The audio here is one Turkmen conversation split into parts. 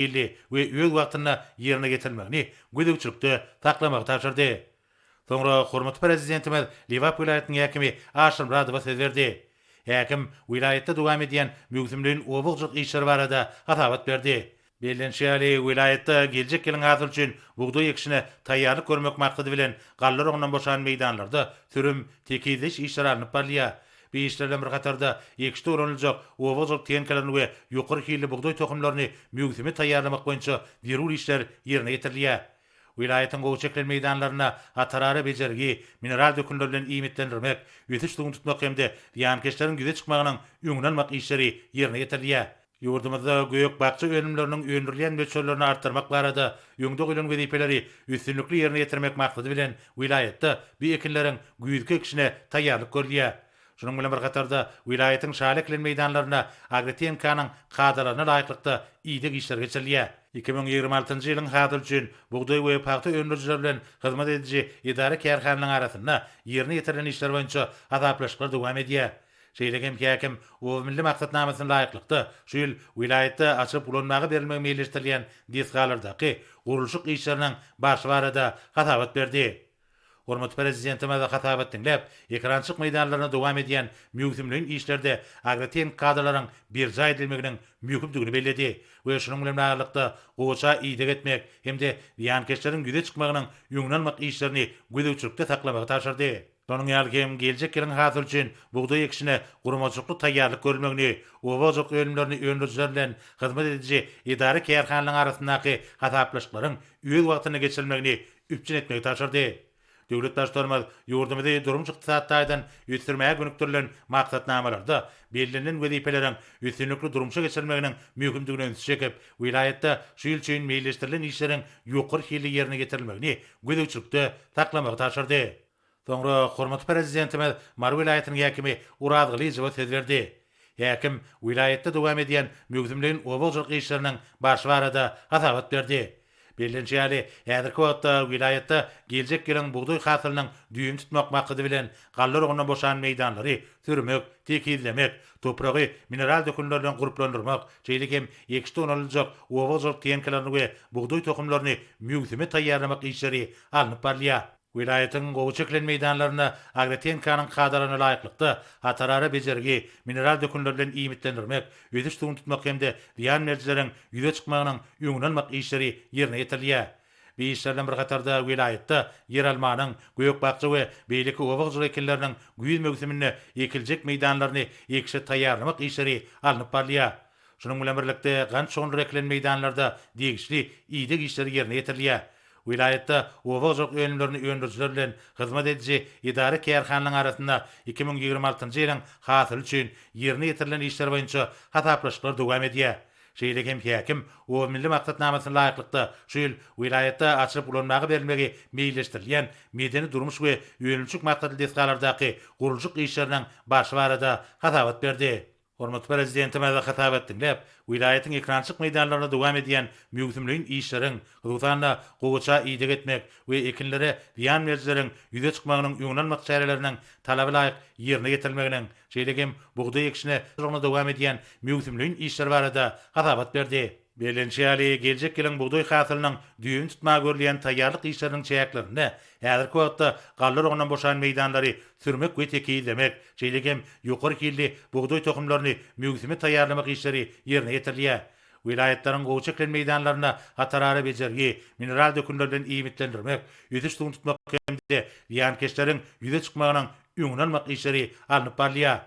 hilli we öz wagtynda ýerine ýetirilmegini gözegçilikde saklamagy tabşyrdy. Soňra hormatly Prezidentimiz Lebap welaýatynyň häkimi Aşyrmyradowa söz berdi. Häkim welaýatda dowam edýän möwsümleýin oba hojalyk işleri barada hasabat berdi. Bellenişi ýaly, welaýatda geljek ýylyň hasyly üçin bugdaý ekişine taýýarlyk görmek maksady bilen, galla oragyndan boşan meýdanlarda sürüm, tekizleýiş işleri alnyp barylýar. Bu işler bilen bir hatarda, ekişde ulanyljak oba hojalyk tehnikalaryny we ýokary hilli bugdaý tohumlaryny möwsüme taýýarlamak boýunça zerur işler ýerine ýetirilýär. Welaýatyň gowy çekilen meýdanlarynda hatarara bejergi, mineral dökünler bilen iýmitlendirmek, ösüş suwuny tutmak hem-de zyýankeşleriň ýüze çykmagynyň öňüni almak işleri ýerine ýetirilýär. Ýurdumyzda gök-bakja önümleriniň öndürilýän möçberlerini artdyrmak barada öňde goýlan wezipeleri üstünlikli ýerine ýetirmek maksady bilen, welaýatda bu ekinleriň güýzki ekişine taýýarlyk görülýär. Şunuň bilen bir hatarda, welaýatyň şaly ekilen meýdanlarynda agrotehnikanyň kadalaryna laýyklykda ideg işleri geçirilýär. 2026-njy ýylyň hasyly üçin bugdaý we pagta öndürijiler bilen hyzmat ediji edara-kärhanalaryň arasynda ýerine ýetirilen işler boýunça hasaplaşyklar dowam edýär. Şeýle hem häkim Oba milli maksatnamasyna laýyklykda, şu ýyl welaýatda açylyp ulanmaga berilmegi meýilleşdirilýän desgalardaky gurluşyk işleriniň barşy barada hasabat berdi. Hormatly Prezidentimiz hasabat diňläp, ekerançylyk meýdanlarynda dowam edýän möwsümleýin işlerde agrotehniki kadalaryň berjaý edilmeginiň möhümdigini belledi we şunuň bilen baglylykda, gowaça ideg etmek hem-de zyýankeşleriň ýüze çykmagynyň öňüni almak işlerini gözegçilikde saklamagy tabşyrdy. Şonuň ýaly hem geljek ýylyň hasyly üçin bugdaý ekişine guramaçylykly taýýarlyk görülmegini, oba hojalyk önümlerini öndürijiler bilen hyzmat ediji edara-kärhanalaryň arasyndaky hasaplaşyklaryň öz wagtynda geçirilmegini üpjün etmegi tabşyrdy. Döwlet Baştutanymyz ýurdumyzy durmuş-ykdysady taýdan ösdürmäge gönükdirilen maksatnamalarda bellenilen wezipeleriň üstünlikli durmuşa geçirilmeginiň möhümdigine ünsi çekip, welaýatda şu ýyl üçin meýilleşdirilen işleriň ýokary hilli ýerine ýetirilmegini gözegçilikde saklamagy tabşyrdy. Soňra hormatly Prezidentimiz Mary welaýatynyň häkimi Oraz Gylyjowa söz berdi. Häkim welaýatda dowam edýän möwsümleýin oba hojalyk işleriniň barşy barada hasabat berdi. Bellenişi ýaly, häzirki wagtda welaýatda geljek ýylyň bugdaý hasylynyň düýbüni tutmak maksady bilen galla oragyndan boşan meýdanlary sürmek, tekizlemek, topragy mineral dökünler bilen gurplandyrmak, şeýle hem ekişde ulanyljak oba hojalyk tehnikalaryny we bugdaý tohumlaryny möwsüme taýýarlamak işleri alnyp barylýar. Welaýatyň gowy çekilen meýdanlarynda agrotehnikanyň kadalaryna laýyklykda hatarara bejergi, mineral dökünler bilen iýmitlendirmek, ösüş suwuny tutmak hem-de zyýan berijileriň ýüze çykmagynyň öňüni almak işleri ýerine ýetirilýär. Bu işler bilen bir hatarda welaýatda ýeralmanyň, gök-bakja we beýleki oba hojalyk ekinleriniň güýz möwsüminde ekiljek meýdanlaryny ekişe taýýarlamak işleri alnyp barylýar. Şunuň bilen birlikde, gant şogundyry ekilen meýdanlarda degişli ideg işleri ýerine ýetirilýär. Welaýatda oba hojalyk önümlerini öndürijiler bilen hyzmat ediji edara-kärhanalaryň arasynda 2026-njy ýylyň hasyly üçin ýerine ýetirilen işler boýunça hasaplaşyklar dowam edýär. Şeýle hem häkim Oba milli maksatnamasyna laýyklykda, şu ýyl welaýatda açylyp ulanmaga berilmegi meýilleşdirilýän medeni-durmuş we önümçilik maksatly desgalardaky gurluşyk işleriniň barşy barada hasabat berdi. Hormatly Prezidentimiz hasabat diňläp, welaýatyň ekerançylyk meýdanlarynda dowam edýän möwsümleýin işleriň, hususan-da, gowaça ideg etmek we ekinlere zyýan berijileriň ýüze çykmagynyň öňüni almak çäreleriniň talaba laýyk ýerine ýetirilmeginiň, şeýle hem bugdaý ekişine dowam edýän möwsümleýin işler barada hasabat berdi. Bellenişi ýaly, geljek ýylyň bugdaý hasylynyň düýbüni tutmaga görülýän taýýarlyk işleriniň çäklerinde häzirki wagtda galla oragyndan boşan meýdanlary sürmek we tekizlemek, şeýle hem ýokary hilli bugdaý tohumlaryny möwsüme taýýarlamak işleri ýerine ýetirilýär. Welaýatlaryň gowy çekilen meýdanlarynda hatarara bejergi, mineral dökünler bilen iýmitlendirmek, ösüş suwuny tutmak hem-de zyýankeşleriň ýüze çykmagynyň öňüni almak işleri alnyp barylýar.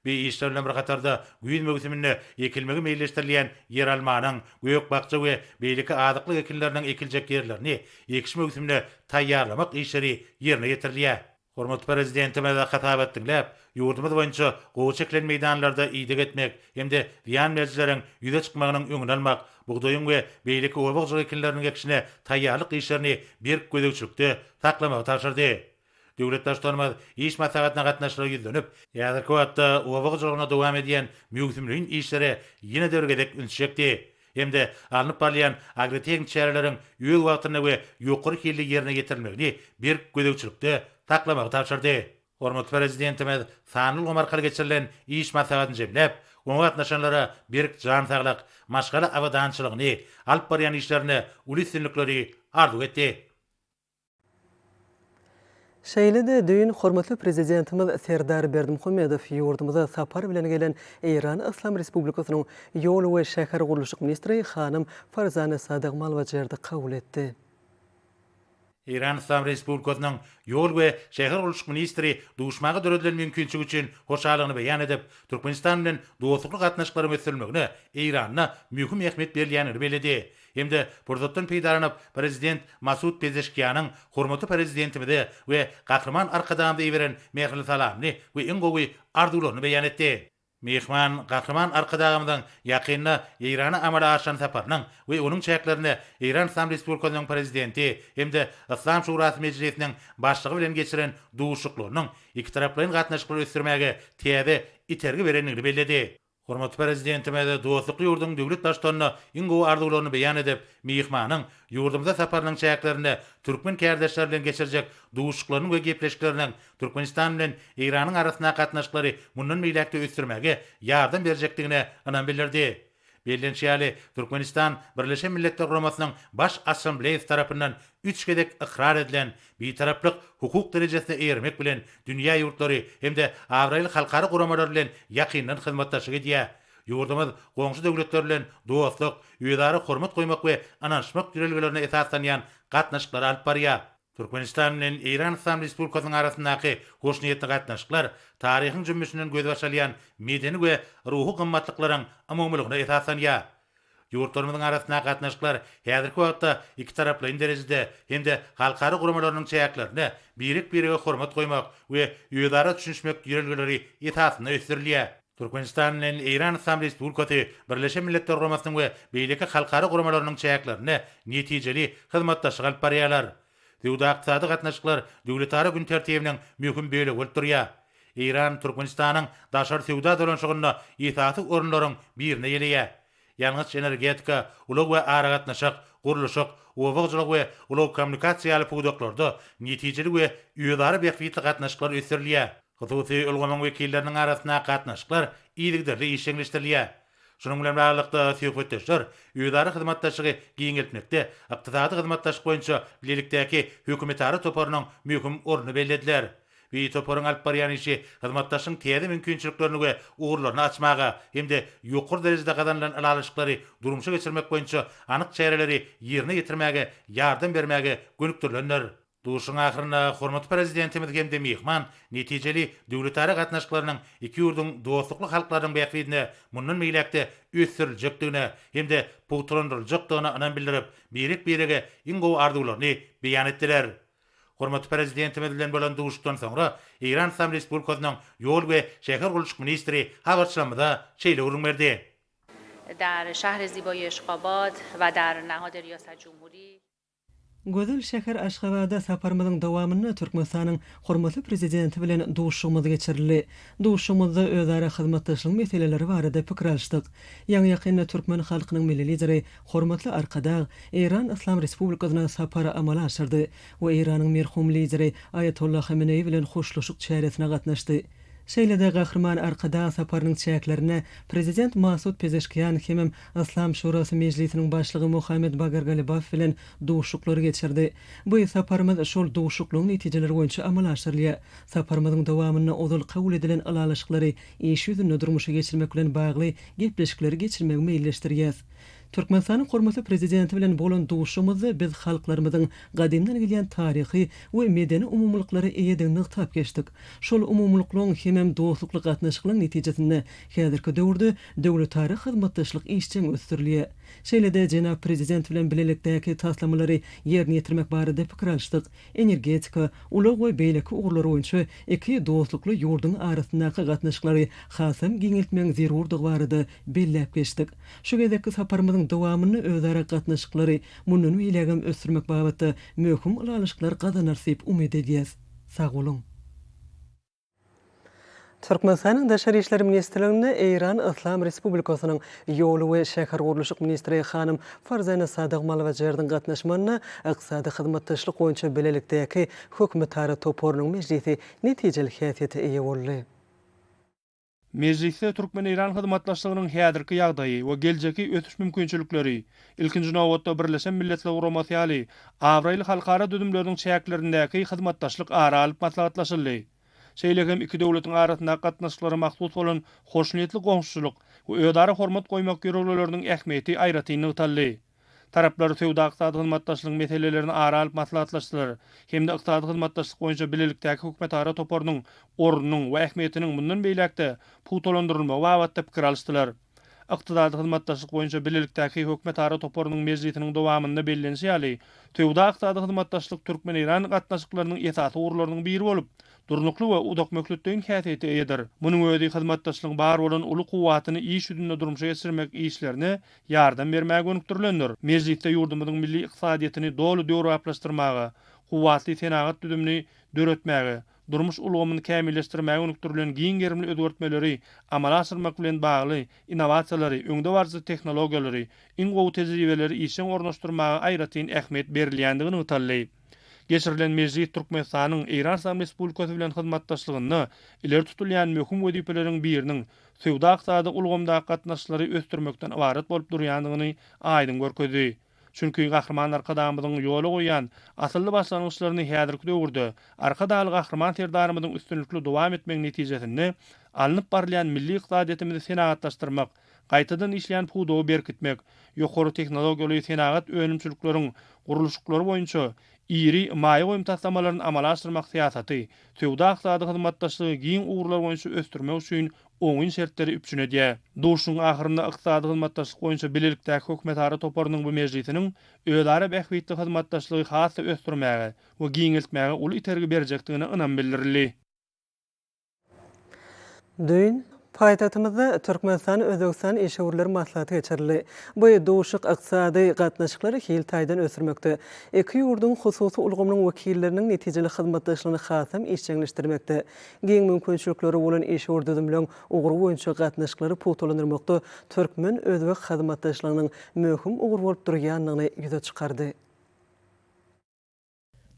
Bu işler bilen bir hatarda, güýz möwsüminde ekilmegi meýilleşdirilýän ýeralmanyň, gök-bakja we beýleki azyklyk ekinleriniň ekiljek ýerlerini ekiş möwsümine taýýarlamak işleri ýerine ýetirilýär. Hormatly Prezidentimiz hasabat diňläp, ýurdumyz boýunça gowy çekilen meýdanlarda ideg etmek hem-de zyýan berijileriň ýüze çykmagynyň öňüni almak, bugdaýyň we beýleki oba hojalyk ekinleriniň ekişine taýýarlyk işlerini berk gözegçilikde saklamagy tabşyrdy. Döwlet Baştutanymyz iş maslahatyna gatnaşyjylara ýüzlenip, häzirki wagtda oba hojalygynda dowam edýän möwsümleýin işlere ýene-de bir gezek ünsi çekdi hem-de alnyp barylýan agrotehniki çäreleriň öz wagtynda we ýokary hilli ýerine ýetirilmegini berk gözegçilikde saklamagy tabşyrdy. Hormatly Prezidentimiz sanly ulgam arkaly geçirilen iş maslahatyny jemläp, Oňa gatnaşanlara berk jan saglyk, maşgala abadançylygyny, alyp barýan işlerinde uly üstünlikleri arzuw etdi. Şeýle-de düýn hormatly Prezidentimiz Serdar Berdimuhamedow ýurdumyza sapar bilen gelen Eýran Yslam Respublikasynyň Ýol we şähergurluşyk ministri hanym Farzane Sadyg Malwajerdi kabul etdi. Eýran Yslam Respublikasynyň Ýol we şähergurluşyk ministri duşmaga döredilen mümkinçilik üçin hoşallygyny beýan edip, Türkmenistan bilen dostlukly gatnaşyklaryň ösdürilmegine Eýranda möhüm ähmiýet berilýändigini belledi hem-de pursatdan peýdalanyp, Prezident Masud Pezeşkianyň hormatly Prezidentimize we Gahryman Arkadagymyza iberen mähirli salamyny we iň gowy arzuwlaryny beýan etdi. Myhman Gahryman Arkadagymyzyň ýakynda Eýrana amala aşyran saparynyň we onuň çäklerinde Eýran Yslam Respublikasynyň Prezidenti hem-de Yslam Şurasy Mejlisiniň Başlygy bilen geçiren duşuşyklarynyň ikitaraplaýyn gatnaşyklary ösdürmäge täze itergi berendigini belledi. Hormatly Prezidentimiz dostlukly ýurduň döwlet Baştutanyna iň gowy arzuwlaryny beýan edip, myhmanyň ýurdumyza saparynyň çäklerinde türkmen kärdeşleri bilen geçirjek duşuşyklarynyň we gepleşikleriniň Türkmenistan bilen Eýranyň arasyndaky gatnaşyklary mundan beýläk-de ösdürmäge ýardam berjekdigine ynam bildirdi. Bellenişi ýaly, Türkmenistan Birleşen Milletler Guramasynyň Baş Assambleýasy tarapyndan üç gezek ykrar edilen Bitaraplyk hukuk derejesine eýermek bilen, dünýä ýurtlary hem-de abraýly halkara guramalar bilen ýakyndan hyzmatdaşlyk edýär. Ýurdumyz goňşy döwletler bilen dostluk, özara hormat goýmak we ynanyşmak ýörelgelerine esaslanýan gatnaşyklary alyp barýar. Türkmenistan bilen Eýran Yslam Respublikasynyň arasyndaky hoşniýetli gatnaşyklar taryhyň jümmüşinden gözbaş alýan medeni we ruhy gymmatlyklaryň umumylygyna esaslanýar. Ýurtlarymyzyň arasyndaky gatnaşyklar häzirki wagtda ikitaraplaýyn derejede hem-de halkara guramalarynyň çäklerinde birek-birege hormat goýmak we özara düşünişmek ýörelgeleri esasynda ösdürilýär. Türkmenistan bilen Eýran Yslam Respublikasy Birleşen Milletler Guramasynyň we beýleki halkara guramalarynyň çäklerinde netijeli hyzmatdaşlyk alyp barýarlar. Söwda-ykdysady gatnaşyklar döwletara gün tertibiniň möhüm bölegi bolup durýar. Eýran Türkmenistanyň daşary söwda dolanyşygynda esasy orunlaryň birini eýeleýär. Ýangyç-energetika, ulag we aragatnaşyk, gurluşyk, oba hojalygy we ulag-kommunikasiýa ýaly pudaklarda netijeli we özara bähbitli gatnaşyklar ösdürilýär. Hususy ulgamyň wekilleriniň arasyndaky gatnaşyklar yzygiderli işjeňleşdirilýär. Şunuň bilen baglylykda, söhbetdeşler özara hyzmatdaşlygy giňeltmekde Ykdysady hyzmatdaşlyk boýunça bilelikdäki hökümetara toparynyň möhüm ornuny bellediler. Bu toparyň alyp barýan işi hyzmatdaşlygyň täze mümkinçiliklerini we ugurlaryny açmaga hem-de ýokary derejede gazanylan ylalaşyklary durmuşa geçirmek boýunça anyk çäreleri ýerine ýetirmäge ýardam bermäge gönükdirilendir. Duşuşygyň ahyrynda hormatly Prezidentimiz hem-de myhman netijeli döwletara gatnaşyklarynyň iki ýurduň dostlukly halklarynyň bähbidine mundan beýläk-de ösdüriljekdigine hem-de pugtalandyryljakdygyna ynam bildirip, birek-birege iň gowy arzuwlaryny beýan etdiler. Hormatly Prezidentimiz bilen bolan duşuşykdan soňra Eýran Yslam Respublikasynyň Ýol we şähergurluşyk ministri habarçylarymyza şeýle gürrüň berdi. Dar şahri zibayi Eşkabad we dar nahad riyasat jumhuri. Gözel şäher Aşgabada saparymyzyň dowamynda Türkmenistanyň hormatly Prezidenti bilen duşuşygymyz geçirildi. Duşuşygymyzda özara hyzmatdaşlygyň meseleleri barada pikir alyşdyk. Ýaňy-ýakynda türkmen halkynyň Milli Lideri Hormatly Arkadag Eýran Yslam Respublikasyna sapary amala aşyrdy we Eýranyň merhum Lideri Aýatolla Hameneýi bilen hoşlaşyk çäresine gatnaşdy. Şeýle-de Gahryman Arkadag saparynyň çäklerinde Prezident Masud Pezeşkian hemem Yslam Şurasy Mejlisiniň Başlygy Mohammed Bager Galibaf bilen duşuşyklary geçirdi. Bu saparymyz şol duşuşyklaryň netijeleri boýunça amala aşyrylýar. Saparymyzyň dowamynda ozal kabul edilen ylalaşyklary iş ýüzünde durmuşa geçirmek bilen bagly gepleşikleri geçirmegi meýilleşdirýäs. Türkmenistanyň hormatly Prezidenti bilen bolan duşuşygymyzda biz halklarymyzyň gadymdan gelýän taryhy we medeni umumylyklara eýedigini nygtap geçdik. Şol umumylyklaryň hemem dostlukly gatnaşyklaryň netijesinde häzirki döwürde döwletara hyzmatdaşlyk işjeň ösdürilýär. Şeýle-de jenap Prezident bilen bilelikdäki taslamalary ýerine ýetirmek barada pikir alyşdyk. Energetika, ulag we beýleki ugurlar boýunça iki dostlukly ýurduň arasyndaky gatnaşyklary hasam giňeltmegiň zerurdygy barada belläp geçdik. Şu gezekki saparymyzyň dowamynda özara gatnaşyklary mundan beýlägem ösdürmek babatda möhüm ylalaşyklar gazanarys diýip umyt edýäs. Sag boluň! Türkmenistanyň Daşary işler ministrliginde Eýran Yslam Respublikasynyň Ýol we şähergurluşyk ministri hanym Farzana Sadyg Malwajerdiň gatnaşmagynda Ykdysady hyzmatdaşlyk boýunça bilelikdäki hökümetara toparynyň mejlisi netijeli häsiýete eýe boldy. Mejlisde türkmen-eýran hyzmatdaşlygynyň häzirki ýagdaýy we geljekki ösüş mümkinçilikleri, ilkinji nobatda, Birleşen Milletler Guramasy ýaly abraýly halkara düzümleriniň çäklerindäki hyzmatdaşlyk ara alnyp maslahatlaşyldy. Şeýle hem iki döwletiň arasyndaky gatnaşyklara mahsus bolan hoşniýetli goňşuçylyk we özara hormat goýmak ýörelgeleriniň ähmiýeti aýratyn nygtaldy. Taraplar söwda-ykdysady hyzmatdaşlygyň meselelerini ara alyp maslahatlaşdylar hem-de Ykdysady hyzmatdaşlyk boýunça bilelikdäki hökümetara toparynyň ornunyň we ähmiýetiniň mundan beýläk-de pugtalandyrylmagy babatda pikir alyşdylar. Ykdysady hyzmatdaşlyk boýunça bilelikdäki hökümetara toparynyň mejlisiniň dowamynda bellenişi ýaly, söwda-ykdysady hyzmatdaşlyk türkmen-eýran gatnaşyklarynyň esasy ugurlarynyň biri bolup, durnukly we uzakmöhletleýin häsiýete eýedir. Munuň özi hyzmatdaşlygyň bar bolan uly kuwwatyny iş ýüzünde durmuşa geçirmek işlerine ýardam bermäge gönükdirilendir. Mejlisde ýurdumyzyň milli ykdysadyýetini doly döwrebaplaşdyrmaga, kuwwatly senagat düzümini döretmäge, durmuş ulgamyny kämilleşdirmäge gönükdirilen giň gerimli özgertmeleri amala aşyrmak bilen bagly innowasiýalary, öňdebaryjy tehnologiýalary, iň gowy tejribeleri işjeň ornaşdyrmaga aýratyn ähmiýet berilýändigi nygtaldy. Geçirilen mejlis Türkmenistanyň Eýran Yslam Respublikasy bilen hyzmatdaşlygynda ileri tutulýan möhüm wezipeleriň biriniň söwda-ykdysady ulgamdaky gatnaşyklary ösdürmekden ybarat bolup durýandygyny aýdyň görkezdi. Çünki Gahryman Arkadagymyzyň ýola goýýan asylly başlangyçlaryny häzirki döwürde Arkadagly Gahryman Serdarymyzyň üstünlikli dowam etmegi netijesinde alnyp barylýan milli ykdysadyýetimizi senagatlaşdyrmak, gaýtadan işleýän pudagy berkitmek, ýokary tehnologiýaly senagat önümçilikleriň gurluşyklary boýunça iri maýa goýum taslamalaryny amala aşyrmak syýasaty söwda-ykdysady hyzmatdaşlygy giň ugurlar boýunça ösdürmek üçin oňyn şertleri üpjün edýär. Duşuşygyň ahyrynda Ykdysady hyzmatdaşlyk boýunça bilelikdäki hökümetara toparynyň bu mejlisiniň özara bähbitli hyzmatdaşlygy has-da ösdürmäge we giňeltmäge uly itergi berjekdigine ynam bildirildi. Düýn, paýtagtymyzda Türkmenistan-Özbegistan işewürler maslahaty geçirildi. Bu duşuşyk ykdysady gatnaşyklary hil taýdan ösdürmekde, iki ýurduň hususy ulgamynyň wekilleriniň netijeli hyzmatdaşlygyny hasam işjeňleşdirmekde, giň mümkinçilikleri bolan işewür düzümleň ugry boýunça gatnaşyklary pugtalandyrmakda türkmen-özbek hyzmatdaşlygynyň möhüm ugur bolup durýandygyny ýüze çykardy.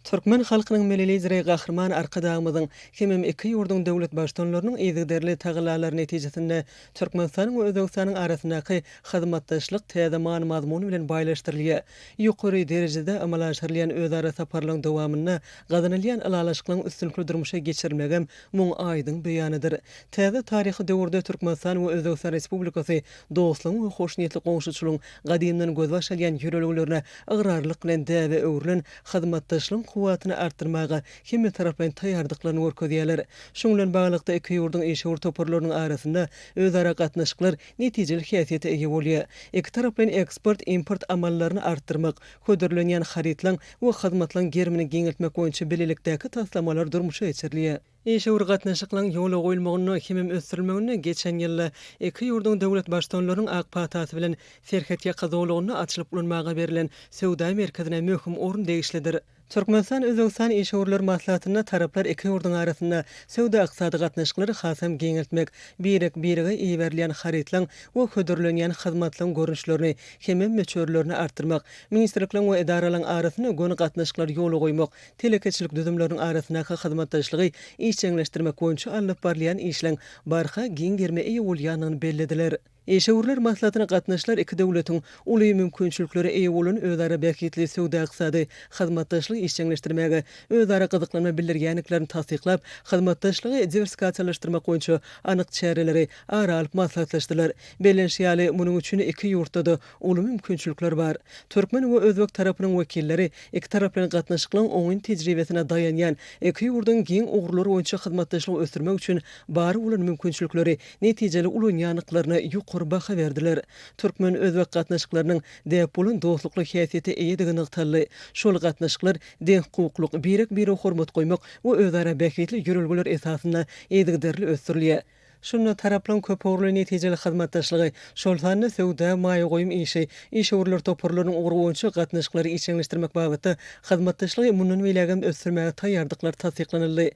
Türkmen halkynyň Milli Lideri Gahryman Arkadagymyzyň hemem iki ýurduň döwlet Baştutanlarynyň yzygiderli tagallalary netijesinde Türkmenistanyň we Özbegistanyň arasyndaky hyzmatdaşlyk täze many-mazmun bilen baýlaşdyrylýar. Ýokary derejede amala aşyrylýan özara saparlaryň dowamynda gazanylýan ylalaşyklaryň üstünlikli durmuşa geçirilmegem muň aýdyň beýanydyr. Täze taryhy döwürde Türkmenistan we Özbegistan Respublikasy dostlugyň we hoşniýetli goňşuçylygyň gadymdan gözbaş alýan ýörelgelerine ygrarlylyk bilen däbe öwrülen hyzmatdaşlygyň kuwwatyny artdyrmaga hemmetaraplaýyn taýýardyklaryny görkezýärler. Şunuň bilen baglylykda, iki ýurduň işewür toparlarynyň arasynda özara gatnaşyklar netijeli häsiýete eýe bolýar. Ikitaraplaýyn eksport-import amallaryny artdyrmak, hödürlenýän harytlaryň we hyzmatlaryň gerimini giňeltmek boýunça bilelikdäki taslamalar durmuşa geçirilýär. Işewür gatnaşyklaryň ýola goýulmagynda hemem ösdürilmeginde geçen ýylda iki ýurduň döwlet Baştutanlarynyň ak patasy bilen serhetýaka zolagynda açylyp ulanmaga berlen söwda merkezine möhüm orun degişlidir. Türkmenistan-Özbegistan işewürler maslahatynda taraplar iki ýurduň arasynda söwda-ykdysady gatnaşyklary hasam giňeltmek, birek-birege iberilýän harytlaryň we hödürlenýän hyzmatlaryň görnüşlerini hemem möçberlerini artdyrmak, ministrlikleriň we edaralaryň arasynda göni gatnaşyklary ýola goýmak, telekeçilik düzümleriniň arasyndaky hyzmatdaşlygy işjeňleşdirmek boýunça alnyp barylýan işleň barha giň gerime eýe bolýandygyny bellediler. Işewürler maslahatyna gatnaşyjylar iki döwletiň uly mümkinçiliklere eýe bolan özara bähbitli söwda-ykdysady hyzmatdaşlygy işjeňleşdirmäge özara gyzyklanma bildirýändiklerini tassyklap, hyzmatdaşlygy diwersifikasiýalaşdyrmak boýunça anyk çäreleri ara alyp maslahatlaşdylar. Bellenişi ýaly, munuň üçin iki ýurtda-da uly mümkinçilikler bar. Türkmen we özbek tarapynyň wekilleri ikitaraplaýyn gatnaşyklaryň oňyn tejribesine daýanýan iki ýurduň giň ugurlar boýunça hyzmatdaşlygy ösdürmek üçin bar bolan mümkinçilikleri netijeli ulanýandyklaryna ýokary baha berdiler. Türkmen-özbek gatnaşyklarynyň däp bolan dostlukly häsiýete eýedigi nygtaldy. Şol gatnaşyklar deňhukuklyk, birek-birege hormat goýmak we özara bähbitli ýörelgeler esasynda yzygiderli ösdürilýär. Şunda taraplaryň köpugurly netijeli hyzmatdaşlygy, şol sanda söwda, maýa goýum işi, işewürler toparlarynyň ugry boýunça gatnaşyklary işjeňleşdirmek babatda hyzmatdaşlygy mundan beýlägem ösdürmäge taýýardyklary tassyklanyldy.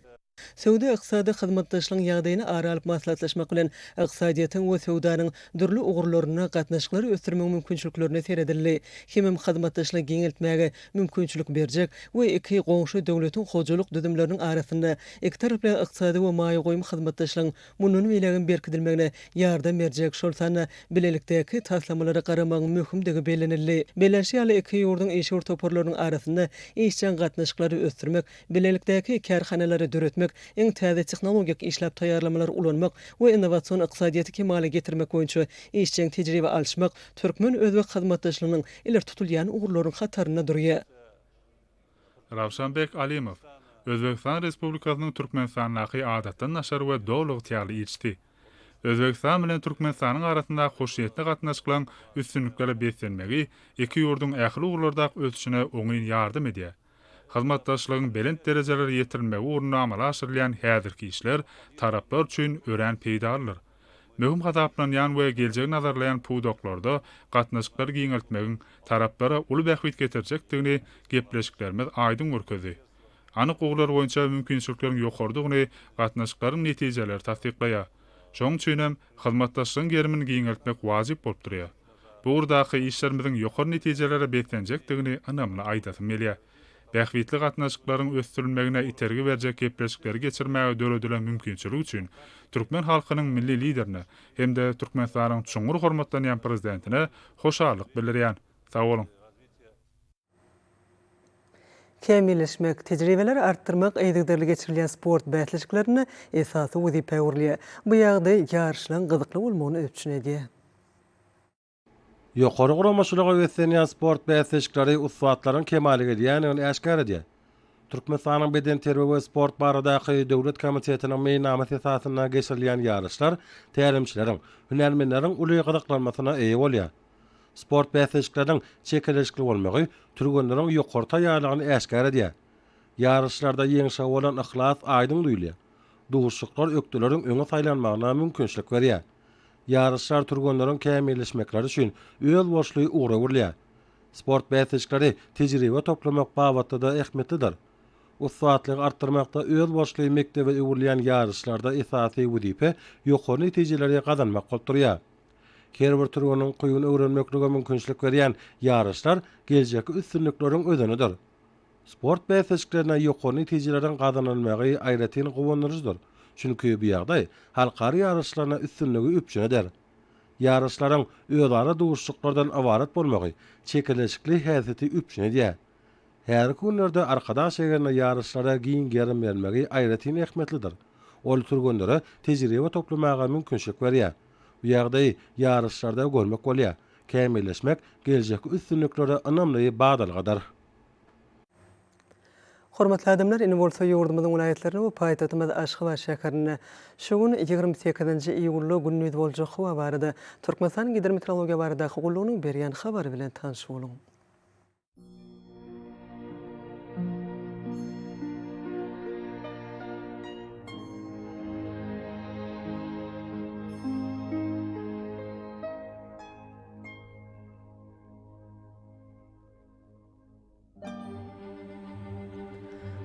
Söwda-ykdysady hyzmatdaşlygyň ýagdaýyny ara alyp maslahatlaşmak bilen, ykdysadyýetiň we söwdanyň dürli ugurlarynda gatnaşyklary ösdürmegiň mümkinçiliklerine seredildi hemem hyzmatdaşlygy giňeltmäge mümkinçilik berjek we iki goňşy döwletiň hojalyk düzümleriniň arasynda ikitaraplaýyn ykdysady we maýa goýum hyzmatdaşlygyň mundan beýlägem berkidilmegine ýardam berjek, şol sanda bilelikdäki taslamalara garamagyň möhümdigi bellenildi. Bellenişi ýaly, iki ýurduň işewür toparlarynyň arasynda işjeň gatnaşyklary ösdürmek, bilelikdäki kärhanalary döretmek, iň täze tehnologik işläp taýýarlamalary ulanmak we innowasion ykdysadyýeti kemala getirmek boýunça işjeň tejribe alyşmak türkmen-özbek hyzmatdaşlygynyň ileri tutulýan ugurlarynyň hatarynda durýar. Rawşanbek Alimow, Özbegistan Respublikasynyň Türkmenistandaky Adatdan daşary we Doly ygtyýarly ilçisi. Özbegistan bilen Türkmenistanyň arasyndaky hoşniýetli gatnaşyklaryň üstünliklere beslenmegi iki ýurduň ähli ugurlardaky ösüşine oňyn ýardam edýär. Hyzmatdaşlygyň belent derejelere ýetirilmegi ugrunda amala aşyrylýan häzirki işler taraplar üçin örän peýdalydyr. Möhüm hasaplanýan we geljegi nazarlaýan pudaklarda gatnaşyklary giňeltmegiň taraplara uly bähbit getirjekdigini gepleşiklerimiz aýdyň görkezdi. Anyk ugurlar boýunça mümkinçilikleriň ýokarydygyny gatnaşyklaryň netijeleri tassyklaýar. Şonuň üçin hem hyzmatdaşlygyň gerimini giňeltmek wajyp bolup durýar. Bu ugurdaky işlerimiziň ýokary netijelere beslenjekdigini ynamly aýdasym gelýär. Bähbitli gatnaşyklaryň ösdürilmegine itergi berjek gepleşikleri geçirmäge döredilen mümkinçilik üçin türkmen halkynyň Milli Liderine hem-de Türkmenistanyň çuňňur hormatlanýan Prezidentine hoşallyk bildirýän. Sag boluň! Kämilleşmek, tejribeleri artdyrmak yzygiderli geçirilýän sport bäsleşiklerinde esasy wezipä öwrülýär. Bu ýagdaý ýaryşlaryň gyzykly bolmagyny üpjün edýär. Ýokary guramaçylyga beslenýän sport bäsleşikleri ussatlaryň kemala gelýändigini äşgär edýär. Türkmenistanyň Bedenterbiýe we sport baradaky döwlet komitetiniň meýilnamasy esasynda geçirilýän ýaryşlar tälimçileriň, hünärmenleriň uly gyzyklanmasyna eýe bolýar. Sport bäsleşikleriniň çekeleşikli bolmagy türgenleriň ýokary taýýarlygyny äşgär edýär. Ýaryşlarda ýeňşe bolan yhlas aýdyň duýulýar. Duşuşyklar ökdeleriň öňe saýlanmagyna mümkinçilik berýär. Ýaryşlar türgenleriň kämilleşmekleri üçin özboluşly ugra öwrülýär. Sport bäsleşikleri tejribe toplamak babatda-da ähmiýetlidir. Ussatlygy artdyrmakda özboluşly mekdebe öwrülýän ýaryşlarda esasy wezipe ýokary netijeleri gazanmak bolup durýar. Her bir türgeniň ukybyny öwrenmeklige mümkinçilik berýän ýaryşlar geljekki üstünlikleriň özenidir. Sport bäsleşiklerinde ýokary netijeleriň gazanylmagy aýratyn guwandyryjydyr, çünki bu ýagdaý halkara ýaryşlarynda üstünligi üpjün eder. Ýaryşlaryň özara duşuşyklardan ybarat bolmagy çekeleşikli häsiýeti üpjün edýär. Häzirki günlerde Arkadag şägerinde ýaryşlara giň gerim berilmegi aýratyn ähmiýetlidir. Ol türgenlere tejribe toplamaga mümkinçilik berýär. Bu ýagdaýy ýaryşlarda görmek bolýar. Kämilleşmek geljekki üstünliklere ynamly badalgadyr. Hormatly adamlar, indi bolsa ýurdumyzyň welaýatlarynda we paýtagtymyz Aşgabat şäherinde şu gün, 28-nji iýulda gündiz boljak howa barada Türkmenistanyň Gidrometeorologiýa baradaky gullugynyň berýän habary bilen tanyş boluň.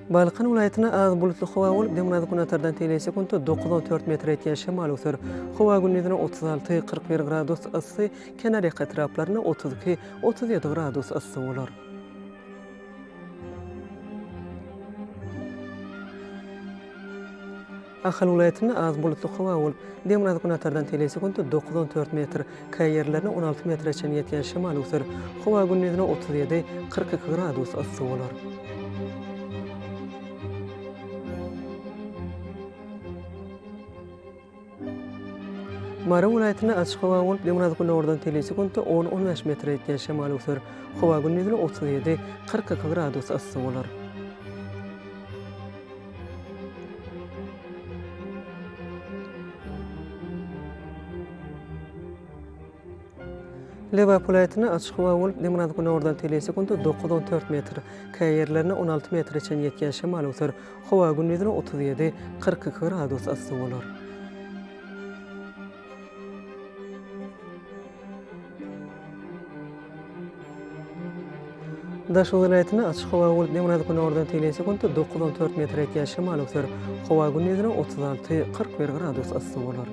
Balkan welaýatynda az bulutly howa bolup, demirgazyk-günortadan tegelek sekuntda 9-14 metre ýetýän şemal öwser. Howa gündizine 36, 41 gradus yssy, kenarýaka etraplarynda 32, 37 gradus yssy bolar. Ahal welaýatynda az bulutly howa bolup, demirgazyk-günortadan tegelek sekuntda 9-14 metr, käýerlerinde 16 metre çenli ýetýän şemal öwser. Howa gündizine 37, 42 gradus yssy bolar. Mary welaýatynda açyk howa bolup, demirgazyk-günordan tegelek sekuntda on, on bäş metre ýetýän şemal öwser. Howa gündizine 37, 42 gradus yssy bolar. Lebap welaýatynda açyk howa bolup, demirgazyk-günordan tegelek sekuntda dokuz, on dört metr, käýerlerinde 16 metre çenli ýetýän şemal öwser. Howa gündizine 37, 42 gradus yssy bolar. Daşoguz welaýatynda açyk howa bolup, demirgazyk-günordan tegelýän sekuntda dokuz-on dört metre ýetýän şemal öwser. Howa gündizine 36, 41 gradus yssy bolar.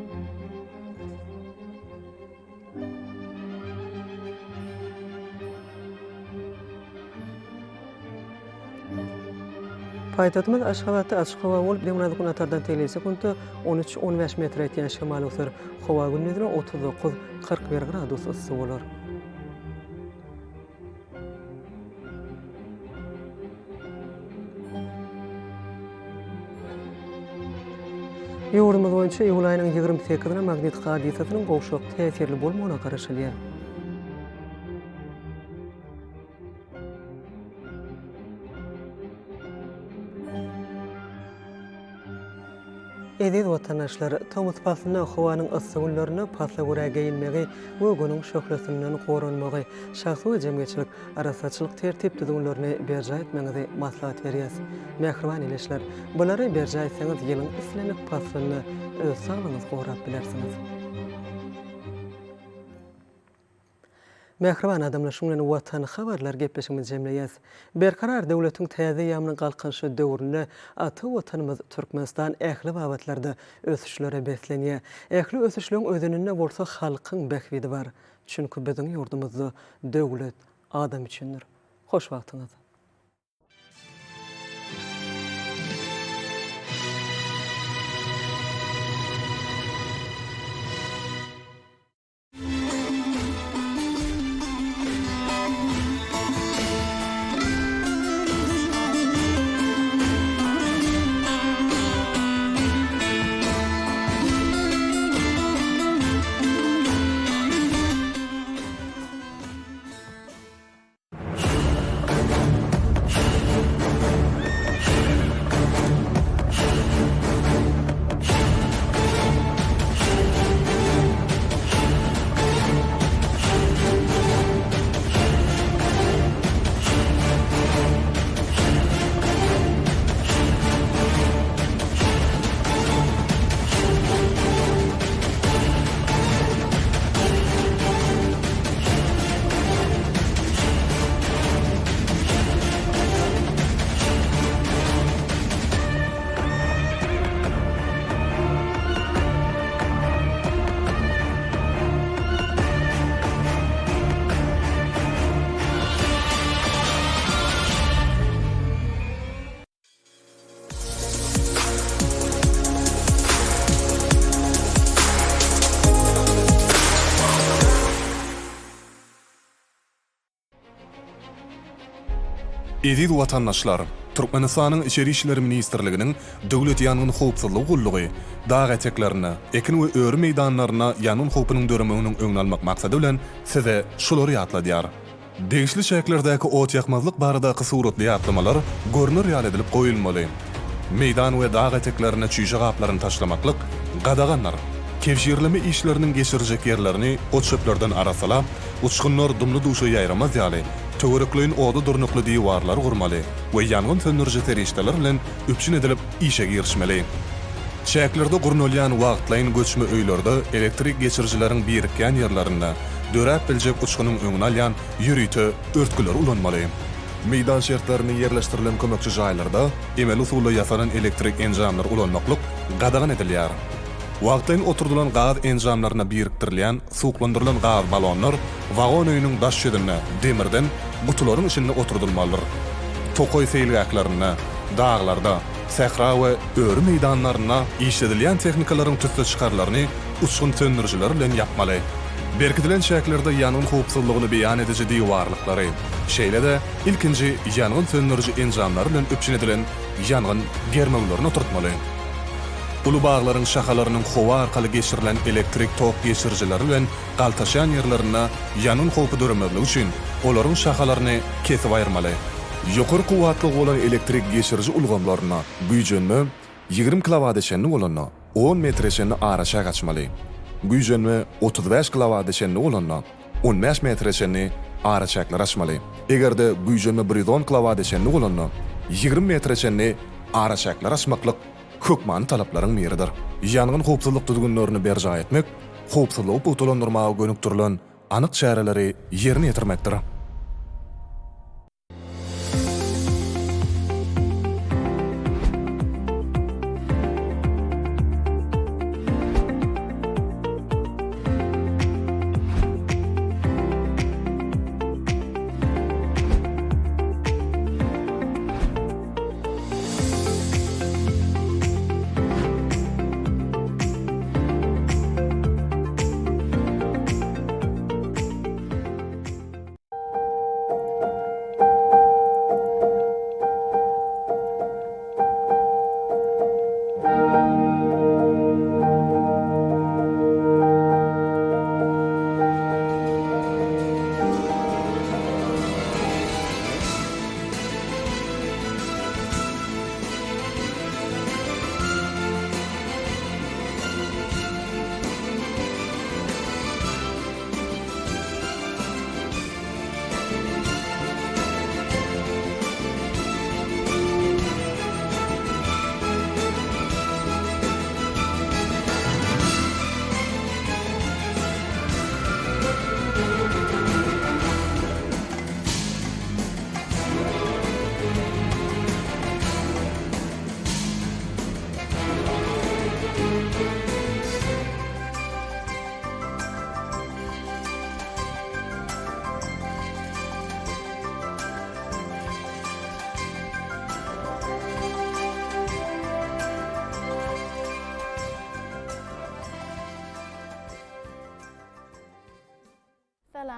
Paýtagtymyz Aşgabatda açyk howa bolup, demirgazyk-günortadan tegelýän sekuntda on üç, on bäş metre ýetýän şemal öwser. Howa gündizine 39, 41 gradus yssy bolar. Ýurdumyz boýunça iýul aýynyň 28-ine magnit hadysasynyň gowşak täsirli bolmagyna garaşylýar. Eziz watandaşlar, tomus paslynda howanyň yssy günlerinde pasla görä geýinmegi we Günüň şöhlesinden goranmagy, şahsy we jemgyýetçilik arassaçylyk tertip-düzgünlerini berjaý etmegiňizi maslahat berýäs. Mähriban ildeşler, bulary berjaý etseňiz ýylyň islendik paslynda öz saglygyňyzy gorap bilersiňiz. Mähriban adamlar şuň bilen Watan habarlar gepleşigimizi jemleýäs. Berkarar döwletiň täze eýýamynyň Galkynyşy döwründe ata Watanymyz Türkmenistan ähli babatlarda ösüşlere beslenýär. Ähli ösüşleň özeninde bolsa halkyň bähbidi bar. Çünki biziň ýurdumyzda döwlet adam üçindir. Hoş wagtyňyz. Eziz watandaşlar! Türkmenistanyň Içeri işler ministrliginiň Döwlet ýangyn howpsuzlygy gullugy dag eteklerinde, ekin we öri meýdanlarynda ýangyn howpunyň döremeginiň öňüni almak maksady bilen size şulary ýatladýar. Degişli çäklerdäki ot ýakmazlyk baradaky suratly ýatlamalar görner ýaly edilip goýulmaly. Meýdan we dag eteklerine çüýşe gaplaryny taşlamaklyk gadagandyr. Kebşirleme işleriniň geçiriljek ýerlerini ot-çöplerden arassalap, uçgunlar dumly-duşa ýaýramaz ýaly, töwerekleýin oda durnukly diwarlary gurmaly we ýangyn söndüriji serişdeler bilen üpjün edilip işe girişmeli. Çäklerde gurnalýan wagtlaýyn göçme öýlerde elektrik geçirijileriň birikýän ýerlerinde döräp biljek uçgunyň öňüni alýan ýörite örtgüleri ulanmaly. Meýdan şertlerinde ýerleşdirilen kömekçi jaýlarda emeli usulda ýasalan elektrik enjamlary ulanmaklyk gadagan edilýär. Wagtlaýyn oturdylan gaz enjamlaryna birikdirilýän suwuklandyrylan gaz balonlar wagon öýüniň daş ýüzünde demirden gutularyň içinde oturdylmalydyr. Tokaý seýilgählerinde, daglarda, sähra we öri meýdanlarynda işledilýän tehnikalaryň tüsseçykarlaryny uçgun söndürijiler bilen ýapmaly. Berkidilen çäklerde ýangyn howpsuzlygyny beýan ediji diwarlyklary, şeýle-de ilkinji ýangyn söndüriji enjamlary bilen üpjün edilen ýangyn germewlerini oturtmaly. Uly baglaryň şahalarynyň howa arkaly geçirilen elektrik tok geçirijileri bilen galtaşýan ýerlerinde ýangyn howpy döremezligi üçin olaryň şahalaryny kesip aýyrmaly. Ýokary kuwwatlygy bolan elektrik geçiriji ulgamlaryna güýjenme 20 kilowata çenli bolanda on metre çenli araçäk açmaly. Güýjenme 35 kilowata çenli bolanda on bäş metre çenli araçäkleri açmaly. Eger-de güýjenme 110 kilowata çenli bolanda 20 metre çenli araçäkleri açmaklyk hökmany talaplaryň biridir. Ýangyn howpsuzlyk düzgünlerini berjaý etmek howpsuzlygy pugtalandyrmaga gönükdirilen anyk çäreleri ýerine ýetirmekdir.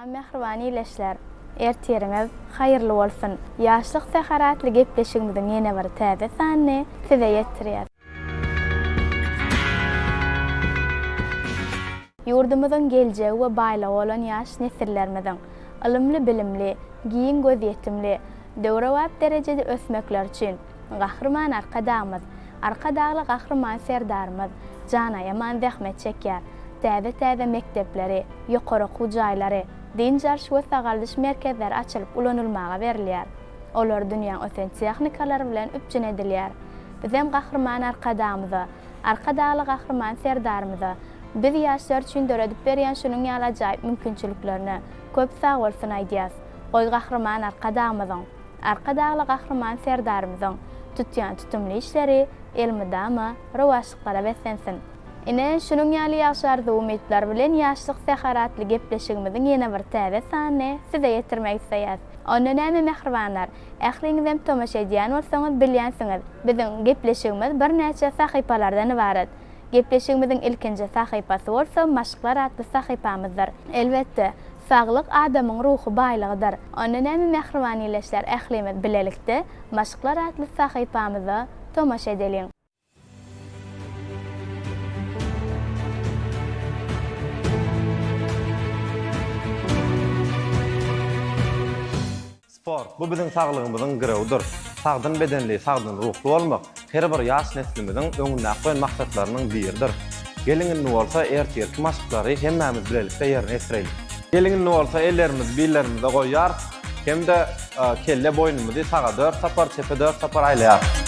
Salam mähriban ildeşler! Ertiriňiz haýyrly bolsun! Ýaşlyk säheri atly gepleşigimiziň ýene bir täze sanyny size ýetirýäs. Ýurdumyzyň geljegi we baýlygy bolan ýaş nesillerimiziň ylymly-bilimli, giň gözýetimli, döwrebap derejede ösmekleri üçin Gahryman Arkadagymyz, Arkadagly Gahryman Serdarymyz jan aýaman zähmet çekýär. Täze-täze mekdepleri, ýokary okuw jaýlary, dynç alyş we sagaldyş merkezleri açylyp ulanylmaga berilýär. Olar dünýäň ösen tehnikalary bilen üpjün edilýär. Bizem Gahryman Arkadagymyza, Arkadagly Gahryman Serdarymyza biz ýaşlar üçin döredip berýän şunuň ýaly ajaýyp mümkinçiliklerine köp sagbolsun aýdýas. Goý Gahryman Arkadagymyzyň, Arkadagly Gahryman Serdarymyzyň tutýan tutumly işleri elmydama rowaçlyklara beslensin! Ine, şunuň ýaly ýagşy arzuw-umytlar bilen Ýaşlyk säheri atly gepleşigimiziň ýene bir täze sanyny size ýetirmek isleýäs. Onda näme mähribanlar, ähliňizem tomaşa edýän bolsaňyz bilýänsiňiz, biziň gepleşigimiz birnäçe sahypalardan ybarat. Gepleşigimiziň ilkinji sahypasy bolsa Maşklar atly sahypamyzdyr. Elbetde, saglyk adamyň ruhy baýlygydyr. Onda näme mähriban ildeşler ählimiz bilelikde Maşklar atly sahypamyza tomaşa edeliň. Sport, bu biziň saglygymyzyň girewidir. Sagdyn bedenli, sagdyn ruhly bolmak her bir ýaş neslimiziň öňündäki goýan maksatlarynyň biridir. Geliň indi bolsa ertirki maşklary hemmämiz bilelikde ýerine ýetireýlik. Geliň indi bolsa ellerimizi billerimize goýýarys hem-de kelle boýnumyzy saga dört sapar, çepe dört sapar aýlaýarys.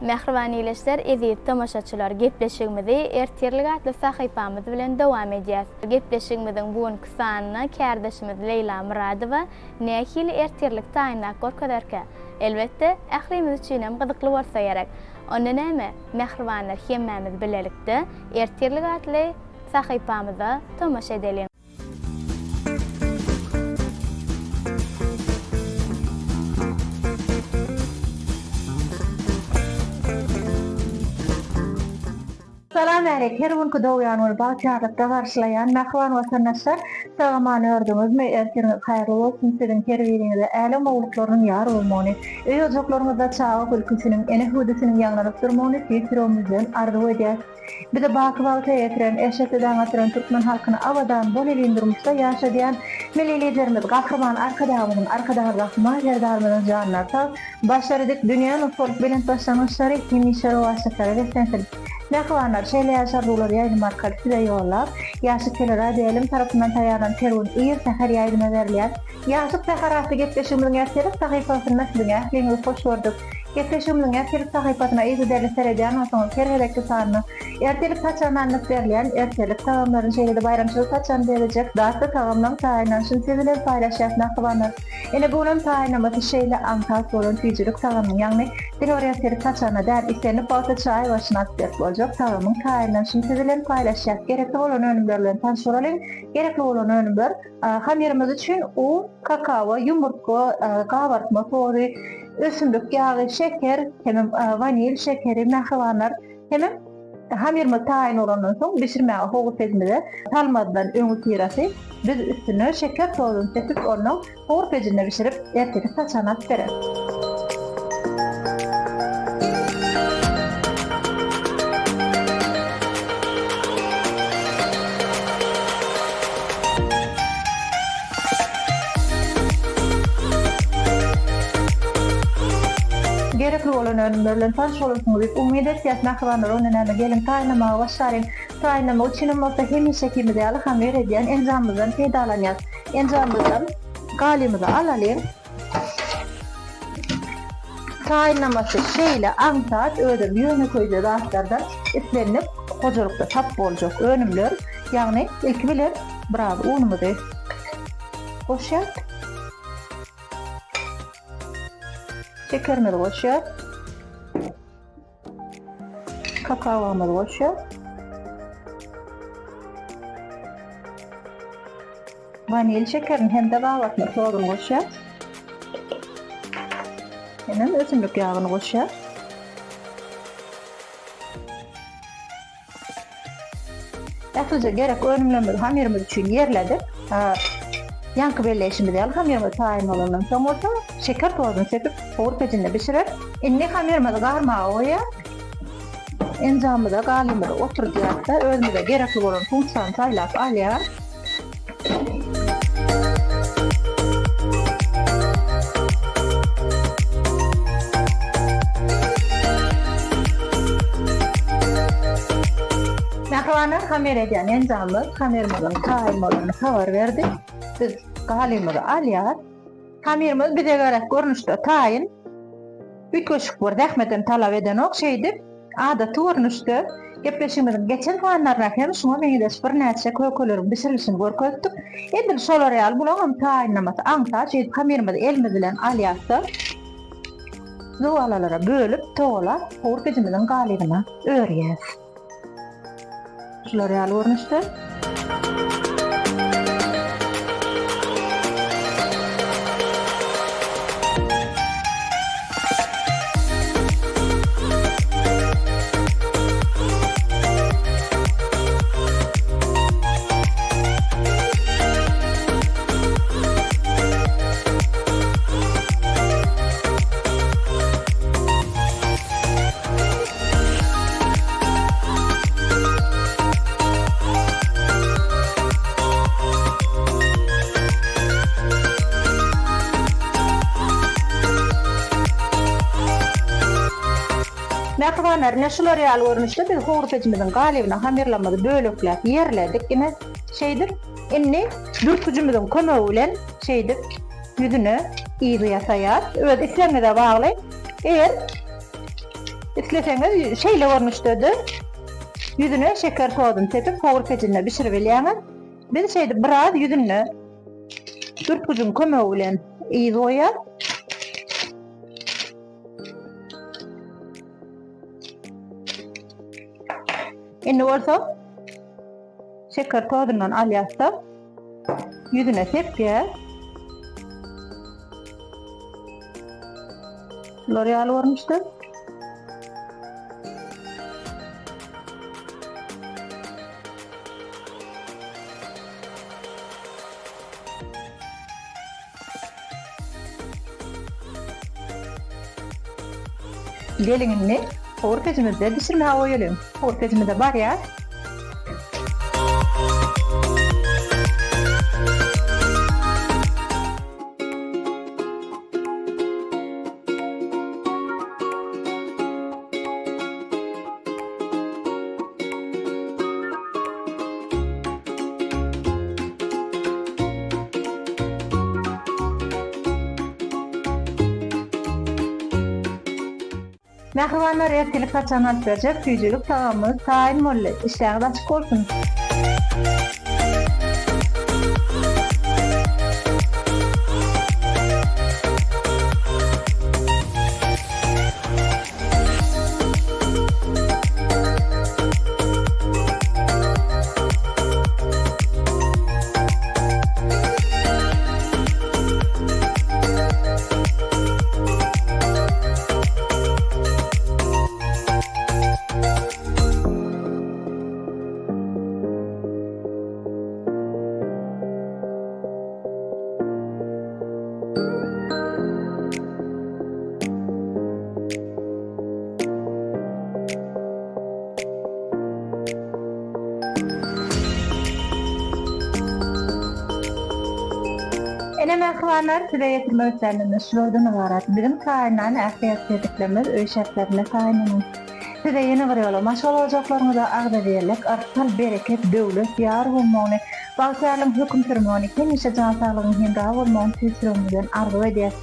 Mähriban ildeşler, eziz tomaşaçylar, gepleşigimizi Ertirlik atly sahypamyz bilen dowam edýäs. Gepleşigimiziň bu günki sanynda kärdeşimiz Leýla Myradowa nähili ertirlik taýynlap görkezerkä? Elbetde, ählimiz üçinem gyzykly bolsa gerek. Onda näme, mähribanlar hemmämiz bilelikde Ertirlik atly sahypamyza tomaşa edeliň. Salam älik, her günki dogýan güni bagtyýarlykda garşylaýan mähriban watandaşlar, sag-aman ördüňizmi, ertiriňiz haýyrly bolsun, siziň her biriňize älem gowulyklarynyň ýar bolmagyny, öý-ojaklaryňyzda çaga gülküsiniň, ene hüwdüsiniň ýaňlanyp durmagyny tüýs ýüregimizden arzuw edýäs. Bizi baky bagta ýetiren, eşretli daň atyran türkmen halkyny abadan, bolelin durmuşda ýaşadýan Milli Liderimiz Gahryman Arkadagymyzyň, Arkadagly Gahryman Serdarymyzyň janlary sag, başlary dik, dünýä nusgalyk belent başlangyçlary hemişe rowaçlyklara beslensin! Mähribanlar, şeýle ýaş arzuwlary ýaýlym arkaly size ýollap, Ýaşlyk teleradioýaýlym tarapyndan taýýarlanyp her gün ir säher ýaýlyma berilýän Ýaşlyk säher atly gepleşigimiziň ertirlik sahypasynda siziň ähliňizi hoş gördük. Gepleşigimiziň ertirlik sahypasyna yzygiderli seredýän bolsaňyz, her gezekki sanyna ertirlik saçagyna alnyp berilýän ertirlik tagamlaryny, şeýle-de baýramçylyk saçagyny bezejek datly tagamlaryň taýynlanyşyny siz bilen paýlaşýas mähribanlar. Ine bu günem taýynlamasy şeýle aňsat bolan süýjülik tagamyň, ýagny diňe bir ertirlik saçagyna däl, islendik wagtda çaý başyna alyp berip boljak tagamyň taýynlanyşyny siz bilen paýlaşýas. Gerekli bolan önümler bilen tanyş bolalyň. Gerekli bolan önümler, Hamyrymyz üçin un, kakao, ýumurtga, gabartma tozy, ösümlik ýagy, şeker hemem wanil şekeri, mähribanlar, hemem hamyrymyz taýyn bolandan soň bişirmäge howur pejimize salmazdan öňüsyrasy biz üstüne şeker tozuny sepip ondan howur pejinde bişirip ertesi saçagyna alyp bereris. Gerekli bolan önümler bilen tanyş bolarsyňyz diýip umyt etýäs mähribanlar onda näme geliň taýynlamaga başlalyň. Taýynlamak üçinem bolsa hemişekimiz ýaly hamyr edýän enjamymyzdan peýdalanýas. Enjamymyzdan galymyzy alalyň. Taýynlamasy şeýle aňsat, özem ýönekeýje zatlardan islendik hojalykda tap boljak önümler. Ýagny ilki bilen biraz unumyzy goşýas. Şekerimizi goşýas. Kakaomyzy goşýas. Wanil şekerini hem-de gabartma tozuny goşýas. Hemem ösümlik ýagyny goşýas. Ählije gerek önümlerimizi hamyrymyz üçin ýerledik. Ýaňky belleýşimiz ýaly hamyrymyz taýyn bolandan soň bolsa şeker tozuny sepip howur pejinde bişireris. Indi hamyrymyzy garmaga goýýas. Enjamymyza galymyzy oturdýas-da, özümize gerekli bolan funksiýany saýlap alýas. Mähribanlar, hamyr edýän enjamymyz hamyrymyzyň taýyn bolanyny habar berdi. Biz galymyzy alýas. Hamyrymyz bize gerek görnüşde taýyn. Üýtgeşik bir zähmetem talap edenok. Şeýdip, adaty görnüşde gepleşigimiziň geçen sanlarynda hem şuňa meňzeş birnäçe kökeleriň bişirilişini görkezipdik. Edil şolar ýaly bulaňam taýynlamasy aňsat. Şeýdip hamyrymyzy elimiz bilen alýas-da, zowalalara bölüp, togalap, howur pejimiziň galybyna örýäs. Şular ýaly görnüşde. Mähribanlar, ine şular ýaly görnüşde biz howurpejimiziň galybyna hamyrlarymyzy bölekläp ýerledik. Ine, şeýdip, indi dürtgüjimiziň kömegi bilen şeýdip ýüzüne yz ýasaýas. Öz islegiňize bagly. Eger Isleseňiz şeýle görnüşde-de ýüzüne şeker tozuny sepip howur pejinde bişiribilýäňiz. Biz şeýdip biraz ýüzünde dürtgüjiň kömegi bilen yz goýýas. Indi bolsa şeker tozundan alýas-da ýüzüne sepýäs. Şular ýaly görnüşde. Geliň indi howur pejimizde bişirmäge goýalyň. Howur pejimize barýas. Mähribanlar ertirlik saçagyny alyp berjek süýjülik tagamymyz taýyn boldy. Işdäňiz açyk bolsun! Ene mähribanlar size ýetirmek islänimiz şulardan ybarat. Biziň taýynlan ähli ýatkeşliklerimiz öý şertlerinde taýynlanan. Size ýene bir ýola maşgala ojaklaryňyza agzybirlik, yrsal, bereket, döwlet ýar bolmagyny, bagtyýarlygyň höküm sürmegini, hemişe jan saglygyň hemra bolmagyny tüýs ýüregimizden arzuw edýäs.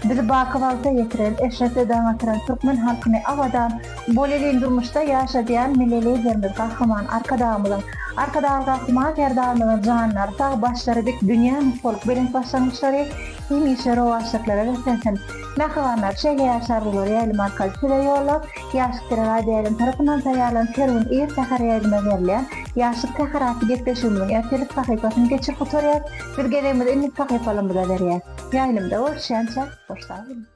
Bizi baky bagta ýetiren, eşretde daň atyran türkmen halkyny abadan, bolelin durmuşda ýaşadýan Milli Liderimiz Gahryman Arkadagymyzyň, Arkadagly Gahryman Serdarymyzyň janlary sag, başlary dik, dünýä nusgalyk belent başlangyçlary hemişe rowaçlyklara beslensin! Mähribanlar, şeýle ýaş arzuwlary ýaýlym arkaly size ýollap, Ýaşlyk teleradioýaýlym tarapyndan taýýarlanyp her gün ir säher ýaýlyma berilýän Ýaşlyk säher atly gepleşigimiziň ertirlik sahypasyny geçirip gutarýas. Biz gezegimizi indiki sahypalarymyza berýäs. Ýaýlymda görüşýänçä, hoş sag boluň!